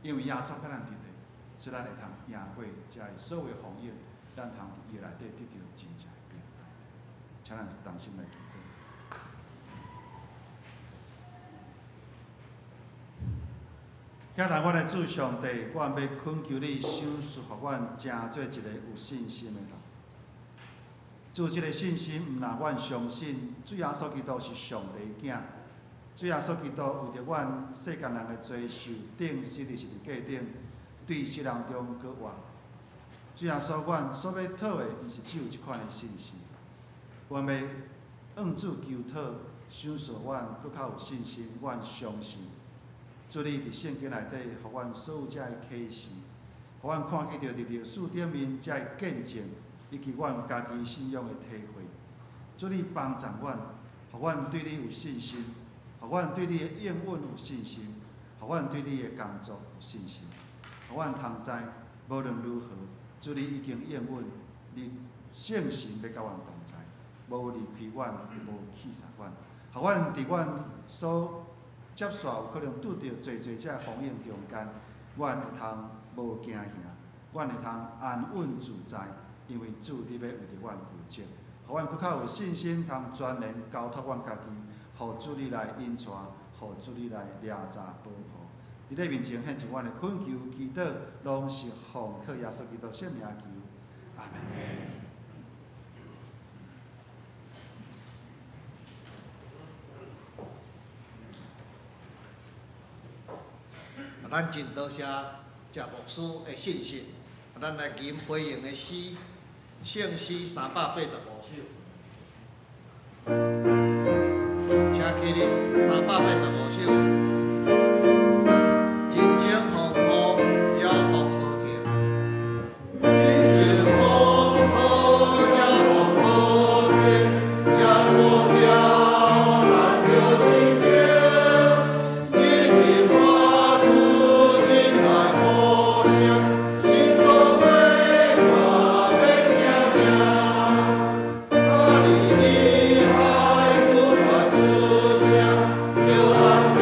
因為耶穌佮咱佇咧，所以咱會通贏過這个所有風湧，咱通佇伊內底得著真正的平安。請咱同心來祈禱。遐人，阮的主上帝，阮欲懇求你賞賜予阮，成做一个有信心的人。主，這个信心毋但阮相信主耶穌基督是上帝的囝，主耶穌基督為著阮世間人的罪受釘死佇十字架頂，對死人中閣活。主耶穌，阮所欲討的毋是只有這款的信心，阮欲向主求討，賞賜阮閣較有信心，阮相信。主你佇聖經內底，予阮所有這个啟示，予阮看見著佇歷史頂面這個見證，以及阮家己信仰的體會。主你幫助阮，予阮對你有信心，予阮對你的應允有信心，予阮對你的工作有信心，予阮通知無論如何，主你已經應允，你聖神欲佮阮同在，無離開阮，無棄殺阮，予阮佇阮所接續有可能拄著濟濟這風湧中間，阮會通無驚嚇，阮會通安穩自在，因為主你欲為著阮負責，予阮閣較有信心，通全然交託阮家己，予主你來引帶，予主你來掠查保護。佇你面前獻上阮的懇求、祈禱，攏是奉靠耶穌基督聖名求，阿們。咱真多謝謝牧師的信息，咱來吟回應的詩，聖詩385首。請起立，385首。人生風雨攪動無停，人生風雨攪動無停，耶穌調咱著真情，日日發出真愛呼聲，信徒對我免驚嚇，加利利海主發出聲，叫安定。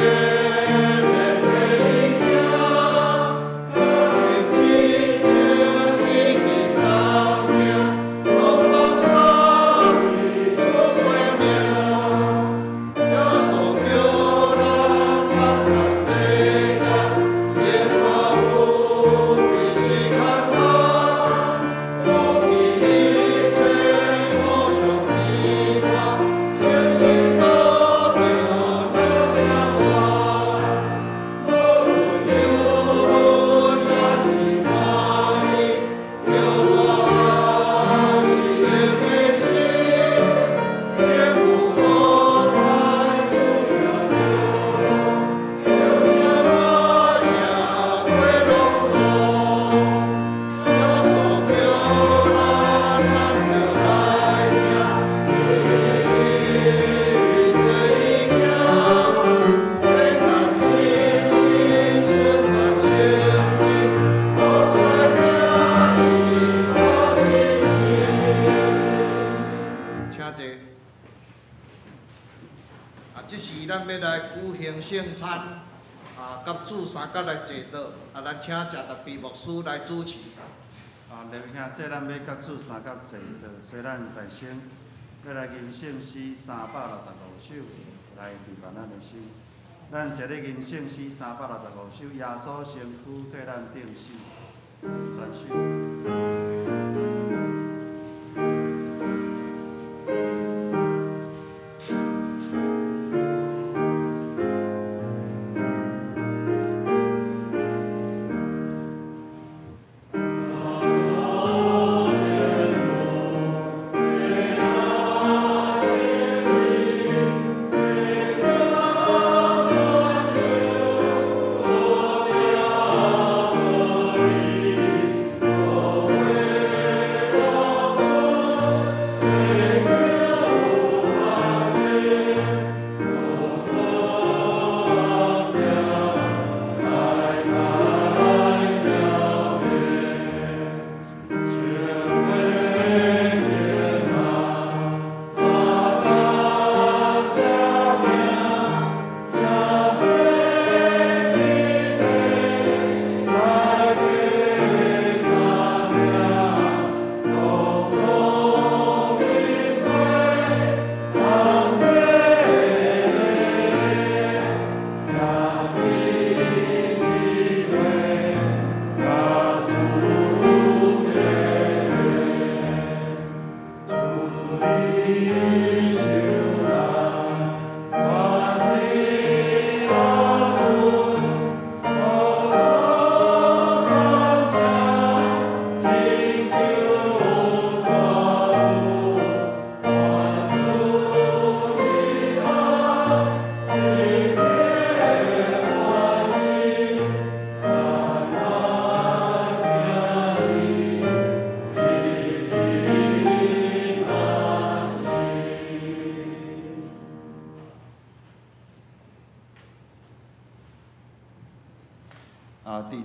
啊，這時咱欲來舉行聖餐，啊，佮主三角來坐禱，啊，咱請謝達比牧師來主持。啊，禮兄，這咱欲佮主三角坐禱，所以咱大聲欲來吟聖詩365首來預備咱的心。咱坐咧吟聖詩365首，耶穌身軀替咱釘死，全首。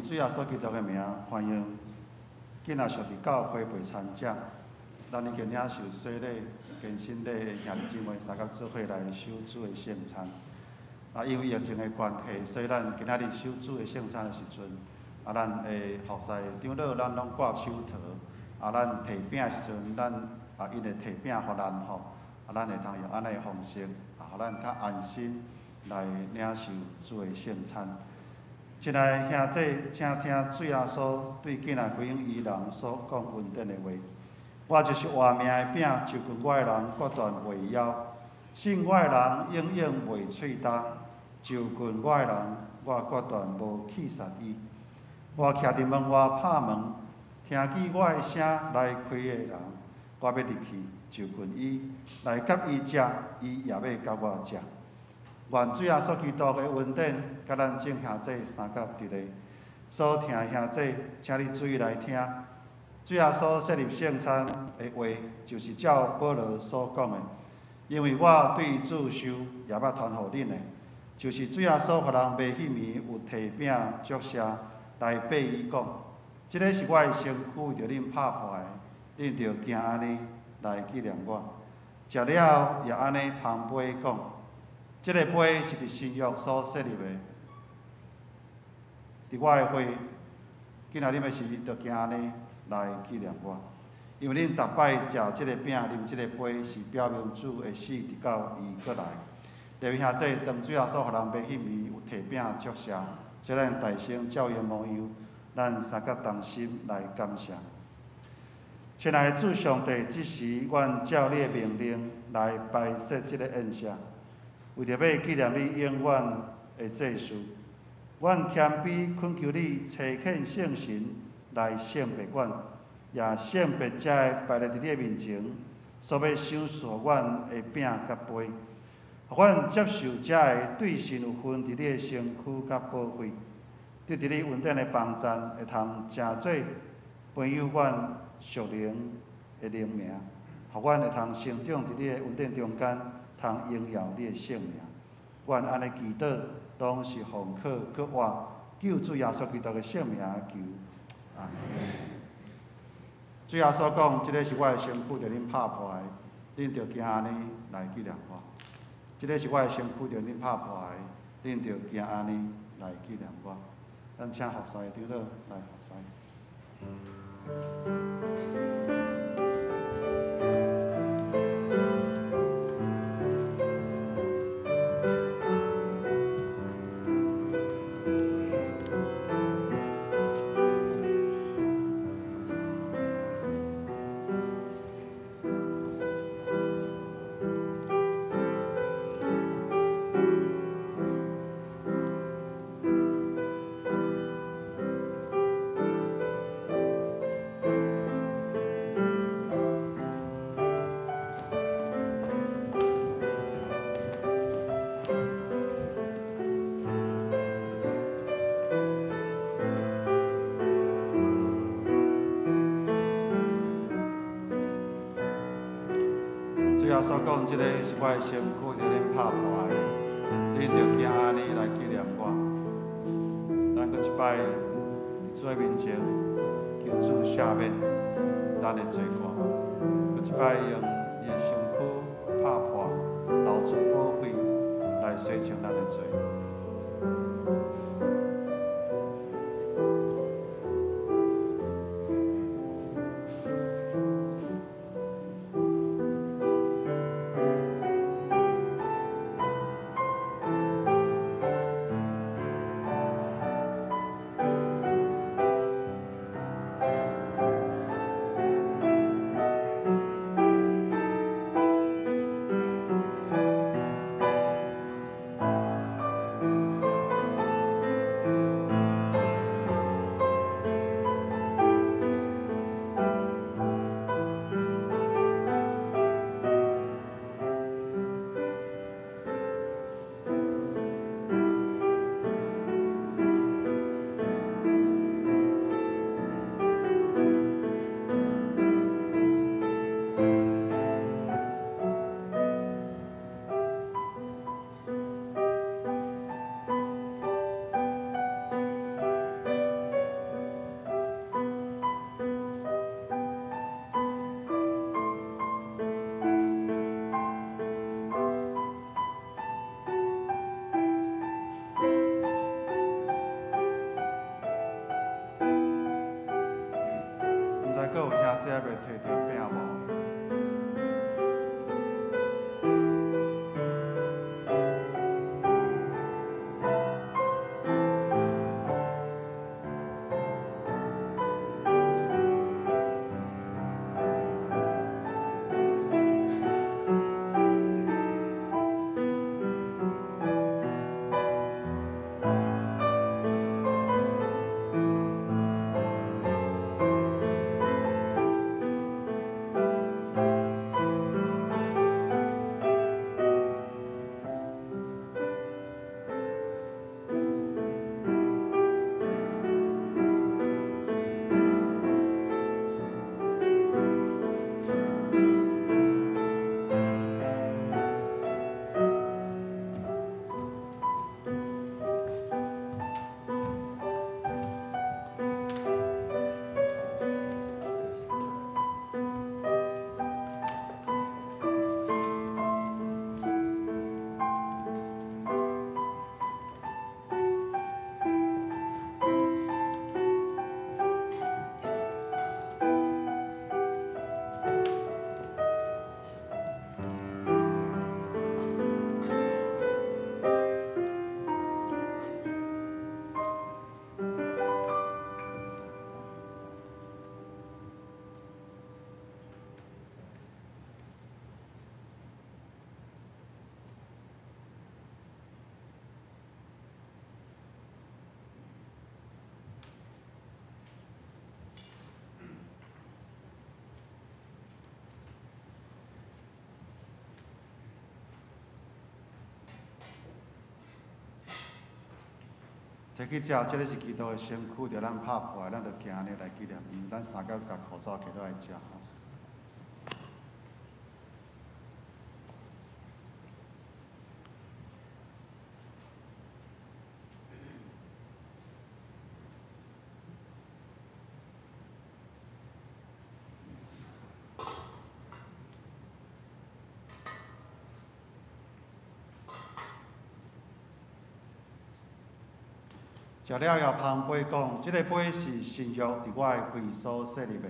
主耶穌基督的名，歡迎囝仔屬佇教會陪餐者，咱已經領受洗禮、堅振禮的兄弟姊妹，三甲做伙來守主的聖餐。啊，因為疫情的關係，所以咱今仔日守主的聖餐的時陣，啊，咱的服侍長老，咱攏掛手套。啊，咱提餅的時陣，咱啊，𪜶會提餅予咱吼，啊，咱會通用按呢的方式，啊，予咱較安心來領受主的聖餐。親愛兄弟，請聽主耶穌對囝仔歸向伊人所講恩典的話。我就是活命的餅，就近我的人決斷袂枵；信我的人永遠袂喙焦。就近我的人，我決斷無棄殺伊。我徛佇門外拍門，聽見我的聲來開的人，我欲入去就近伊，來佮伊食，伊也欲佮我食。願主耶穌基督的恩典，佮咱眾兄弟相佮佇咧。所聽的兄弟，請你注意來聽。主耶穌設立聖餐的話，就是照保羅所講的。因為我對主受也捌傳予恁的，就是主耶穌予人賣彼暝有提餅祝謝來擘伊講：這个是我的身軀，為著恁拍破的，恁著行按呢來紀念我。食了後也按呢捧杯講。這个杯是佇新約所設立的，佇我的血，囝仔啉的時，著行按呢來紀念我。因為恁逐擺食這个餅、啉這个杯，是表明主的死，直到伊閣來。列位兄弟，當主耶穌予人賣彼暝有提餅祝謝，所以咱大聲照伊模樣，咱三甲同心來感謝。親愛的主上帝，這時阮照你的命令來擺設這个宴席。為著欲紀念你永遠的祭司，阮謙卑懇求你差遣聖神來聖別阮，也聖別這个擺佇你的面前，所欲賞賜阮的餅佮杯，予阮接受這个對神有份佇你的身軀佮寶血，得佇你恩典的幫贊，會通成做培養阮屬靈的靈命，予阮會通成長佇你的恩典中間。通榮耀你的聖名，阮按呢祈禱，攏是奉靠閣活救主耶穌基督的聖名求，阿們。主耶穌講：這个是我的身軀，著恁拍破的，恁著行按呢來紀念我。這个是我的身軀，著恁拍破的，恁著行按呢來紀念我。咱請服侍長老來服侍。主耶穌講，這个是我的身軀，著恁拍破的，恁著行按呢來紀念我。咱閣一擺佇主的面前，求主赦免咱的罪過。閣一擺用伊的身軀拍破，流出寶血來洗淨咱的罪。閣有兄姊猶未提著餅無？提去食，這个是基督的身軀，著咱拍破的，咱著行按呢來紀念伊。咱三個共口罩摕落來食吼。食了後捧杯講：這个杯是新約佇我的血所設立的。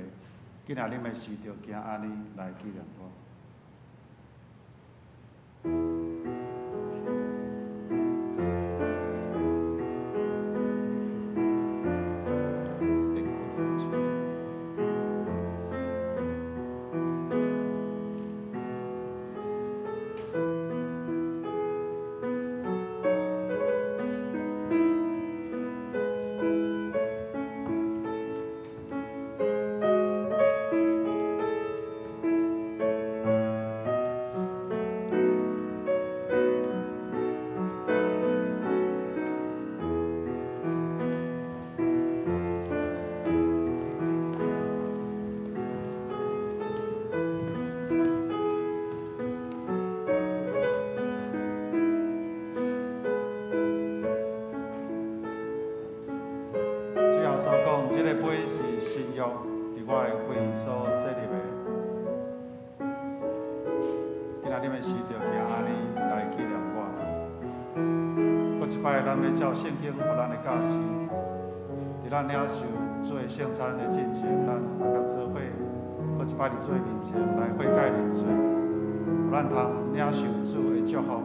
今仔恁欲時著行按呢來紀念我。這个杯是新約，佇我的血所設立的。今仔恁欲時著行按呢來紀念我。閣一擺，咱欲照聖經予咱的教示，佇咱領受主的聖餐的進前，咱相佮做伙，閣一擺佇主的面前來悔改認罪，予咱通領受主的祝福，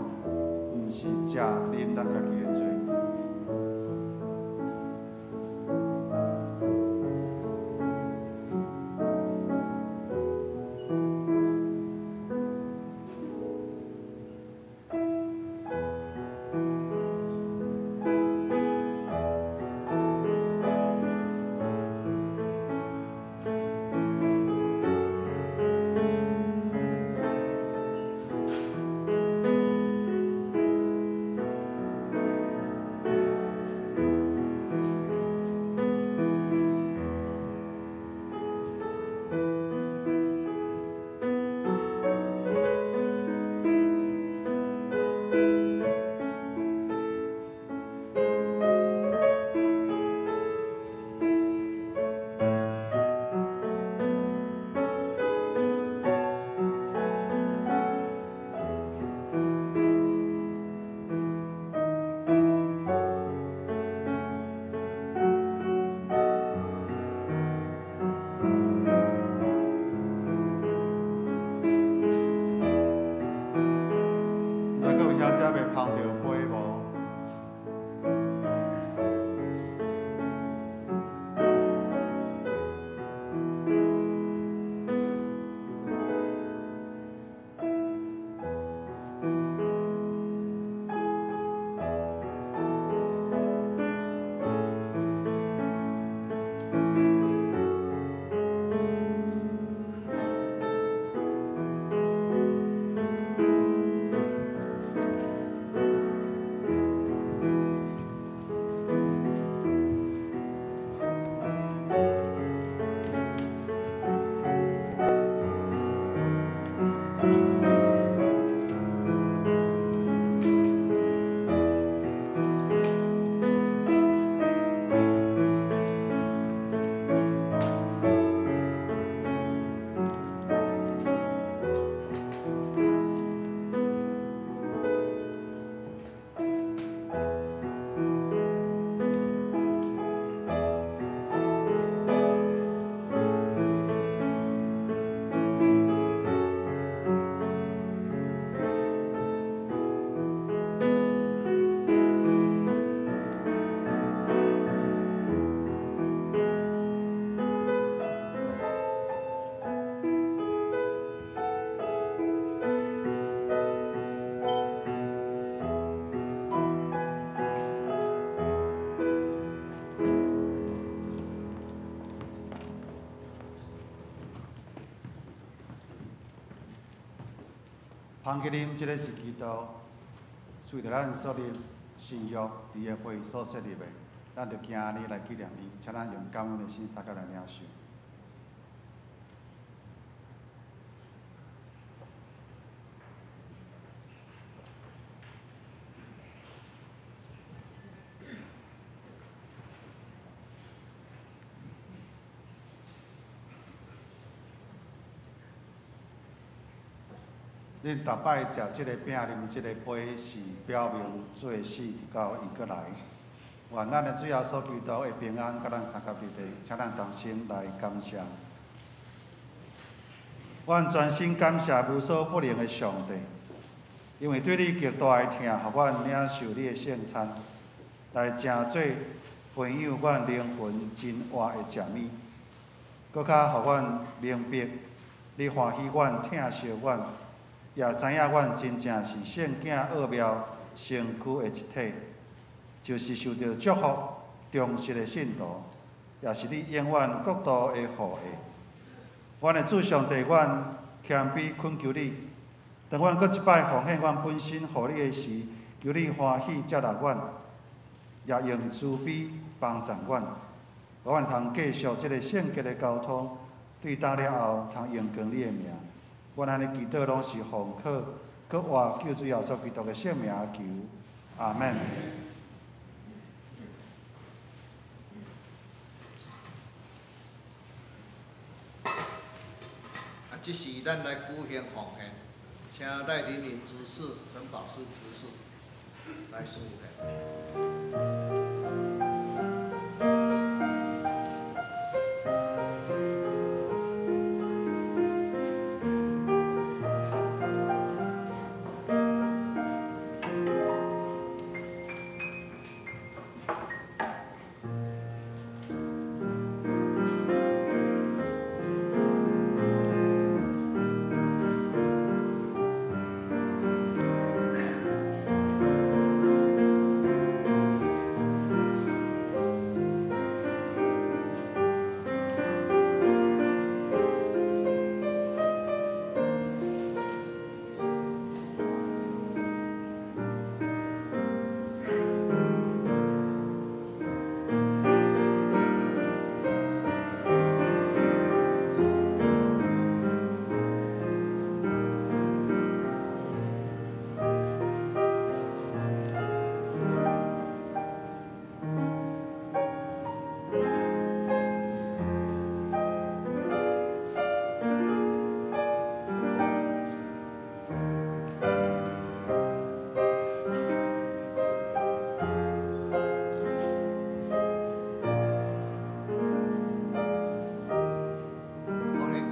毋是食啉咱家己的罪。捧起啉，這个是基督，隨著咱所立新約，伊的血所設立的，咱就行按呢來紀念伊，請咱用感恩的心相佮來領受。恁逐擺食這个餅、啉這个杯，是表明主的死直到伊閣來。願咱的主耶穌基督的平安，佮咱相佮佇咧，請咱同心來感謝。阮全心感謝無所不能的上帝，因為對你極大的疼，予阮領受你的聖餐，來成做培養阮靈魂真活的食物，閣較予阮明白你歡喜阮、疼惜阮，也知影阮真正是聖囝奧妙身軀的一體，就是受著祝福、忠實的信徒，也是你永遠國度的後裔。阮的主上帝，阮謙卑懇求你，當阮閣一擺奉獻阮本身予你的時，求你歡喜接納阮，也用慈悲幫助阮，予阮通繼續這个聖潔的交通，對當了後通榮光你的名。阮按呢祈禱攏是奉靠閣活救主耶穌基督的聖名求，阿們。這時咱來舉行奉獻，請賴玲玲執事、陳寶師執事來司獻。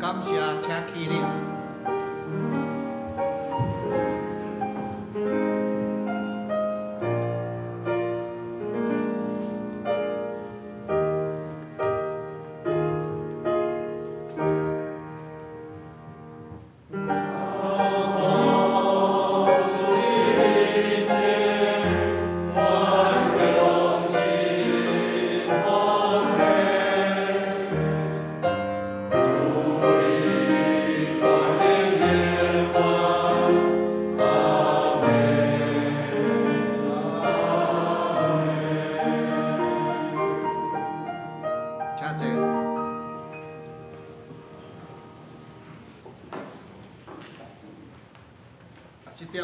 感謝，請起立。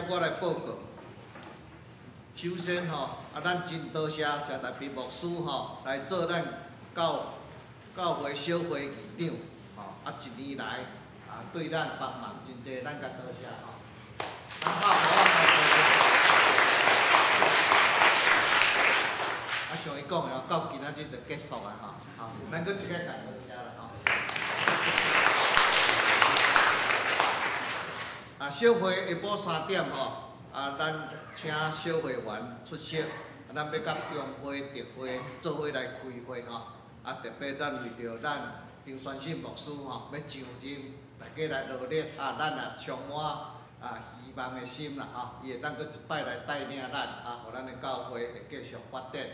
我來報告。首先吼，咱真多謝鄭大斌牧師吼來做咱教會小會議長吼，一年來對咱幫忙真濟，咱共多謝吼。像伊講的，到今仔日就結束啊吼，好，咱閣一擺共多謝啦吼。小會下晡3點吼，咱請小會員出席，咱欲佮中會、特會做伙來開會吼。特別咱為著咱張宣信牧師吼，欲上任，大家來努力咱也充滿希望的心啦吼，伊會當閣一擺來帶領咱予咱的教會會繼續發展。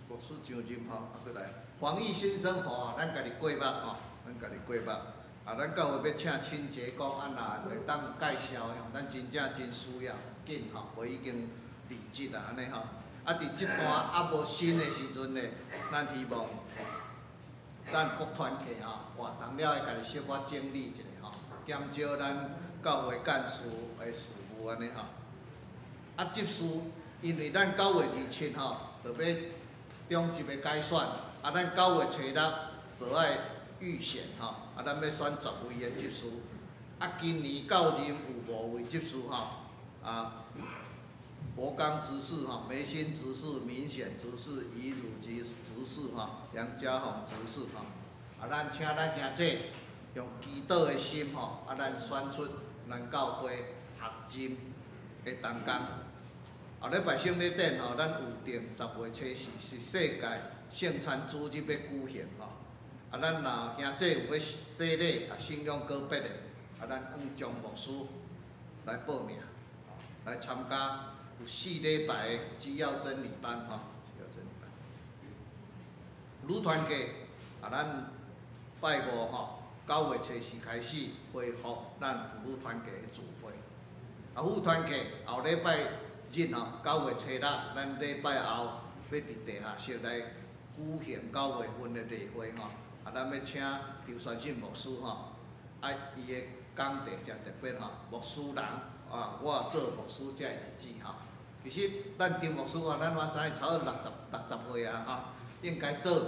牧師上任吼，閣來。黃義先生吼，咱家己過目吼，咱家己過目。咱教會欲請清潔工，若會當介紹的，咱真正真需要，緊吼，無已經離職啊，按呢吼。佇這段猶無新的時陣呢，咱希望咱各團體吼，活動了會家己小可整理一下吼，減少咱教會幹事的事務按呢吼。執事，因為咱9月27吼，就欲中執的改選。咱9月初6就愛預選吼，咱欲選10位的執事。今年到任有5位執事吼，啊，博剛執事吼，梅心執事、明顯執事、怡汝執執事吼，楊家宏執事吼，啊，咱請咱兄弟用祈禱的心吼，啊，咱選出咱教會學任的同工。後禮拜聖禮典吼，咱有定10月初四是世界聖餐主日欲舉行吼。啊，咱若兄弟有欲洗禮啊、信仰告別的，啊，咱向張牧師來報名，來參加有4禮拜的基要真理班吼，基要真理班。女團契啊，咱拜五吼，9月初四開始恢復咱婦女團契的聚會。啊，婦團契後禮拜日吼，9月初六，咱禮拜後欲佇地下室來舉行9月份的例會吼。啊，咱欲請劉傳信牧師吼，啊，伊的講題誠特別吼，牧師人啊，我做牧師這个日子吼。其實咱張牧師啊，咱嘛知影差不多60歲啊吼，應該做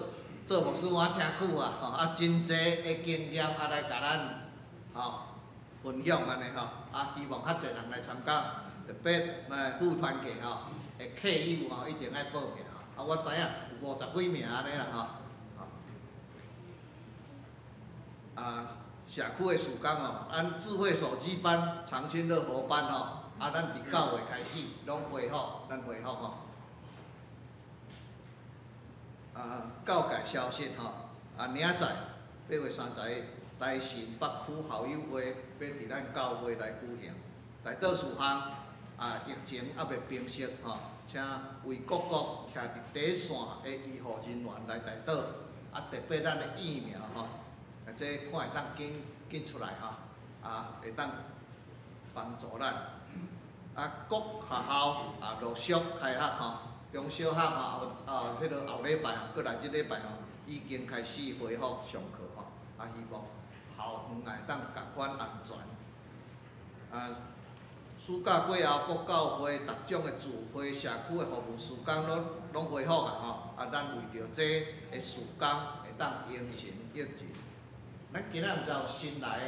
做牧師嘛誠久啊吼，啊，真濟的經驗啊來共咱吼分享按呢吼，啊，希望較濟人來參加，特別來婦團契吼，的客友吼一定愛報名吼，啊，我知影有50幾名按呢啦吼。啊，社區的事工吼，按智慧手機班、長青樂活班吼，啊，咱佇9月開始攏恢復，咱恢復吼。啊，教界消息吼，啊，明仔載8月30日，大神北區校友會欲佇咱教會來舉行。大多數項啊，疫情猶未平息吼，請為各國徛佇第一線的醫護人員來代禱，啊，特別咱的疫苗吼。啊，這看會當緊緊出來吼，啊，會當幫助咱。啊，各學校啊陸續開學吼，中小學吼啊，彼个後禮拜，閣來這禮拜吼，已經開始恢復上課吼，啊，希望校園會當仝款安全。啊，暑假過後，各教會、逐種的聚會、社區的服務事工攏攏恢復啊吼，啊，咱為著這个事工會當精神一致。咱今仔毋知有新來的，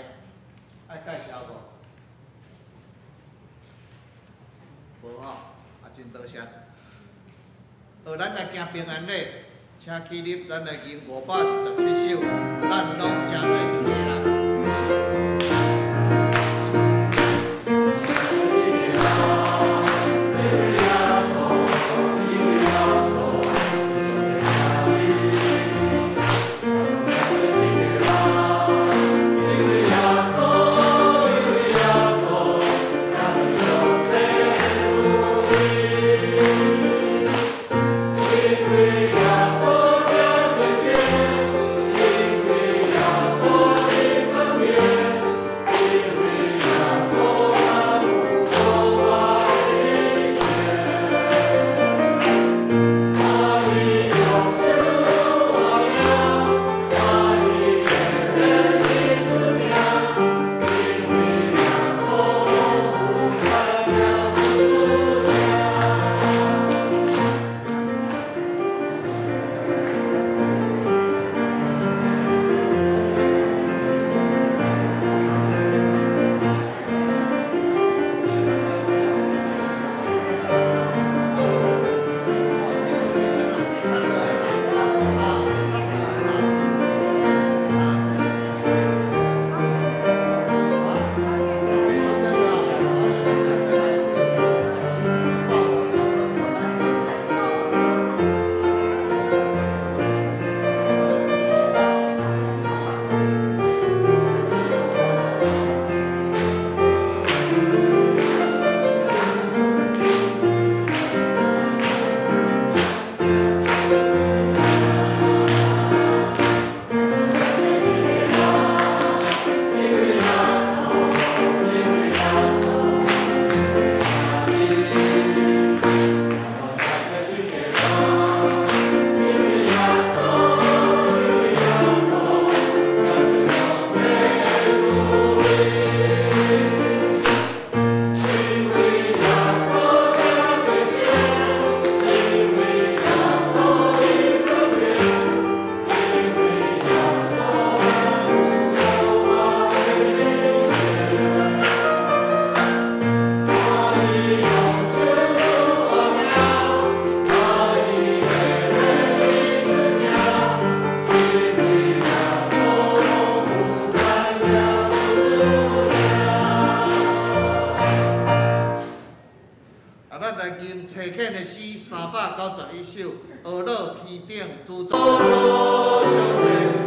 愛介紹無？無吼，啊，真多謝。好，咱來行平安禮，請起立，咱來吟527首，咱攏成做一家人。因為耶穌391首，呵咾天頂主。上帝。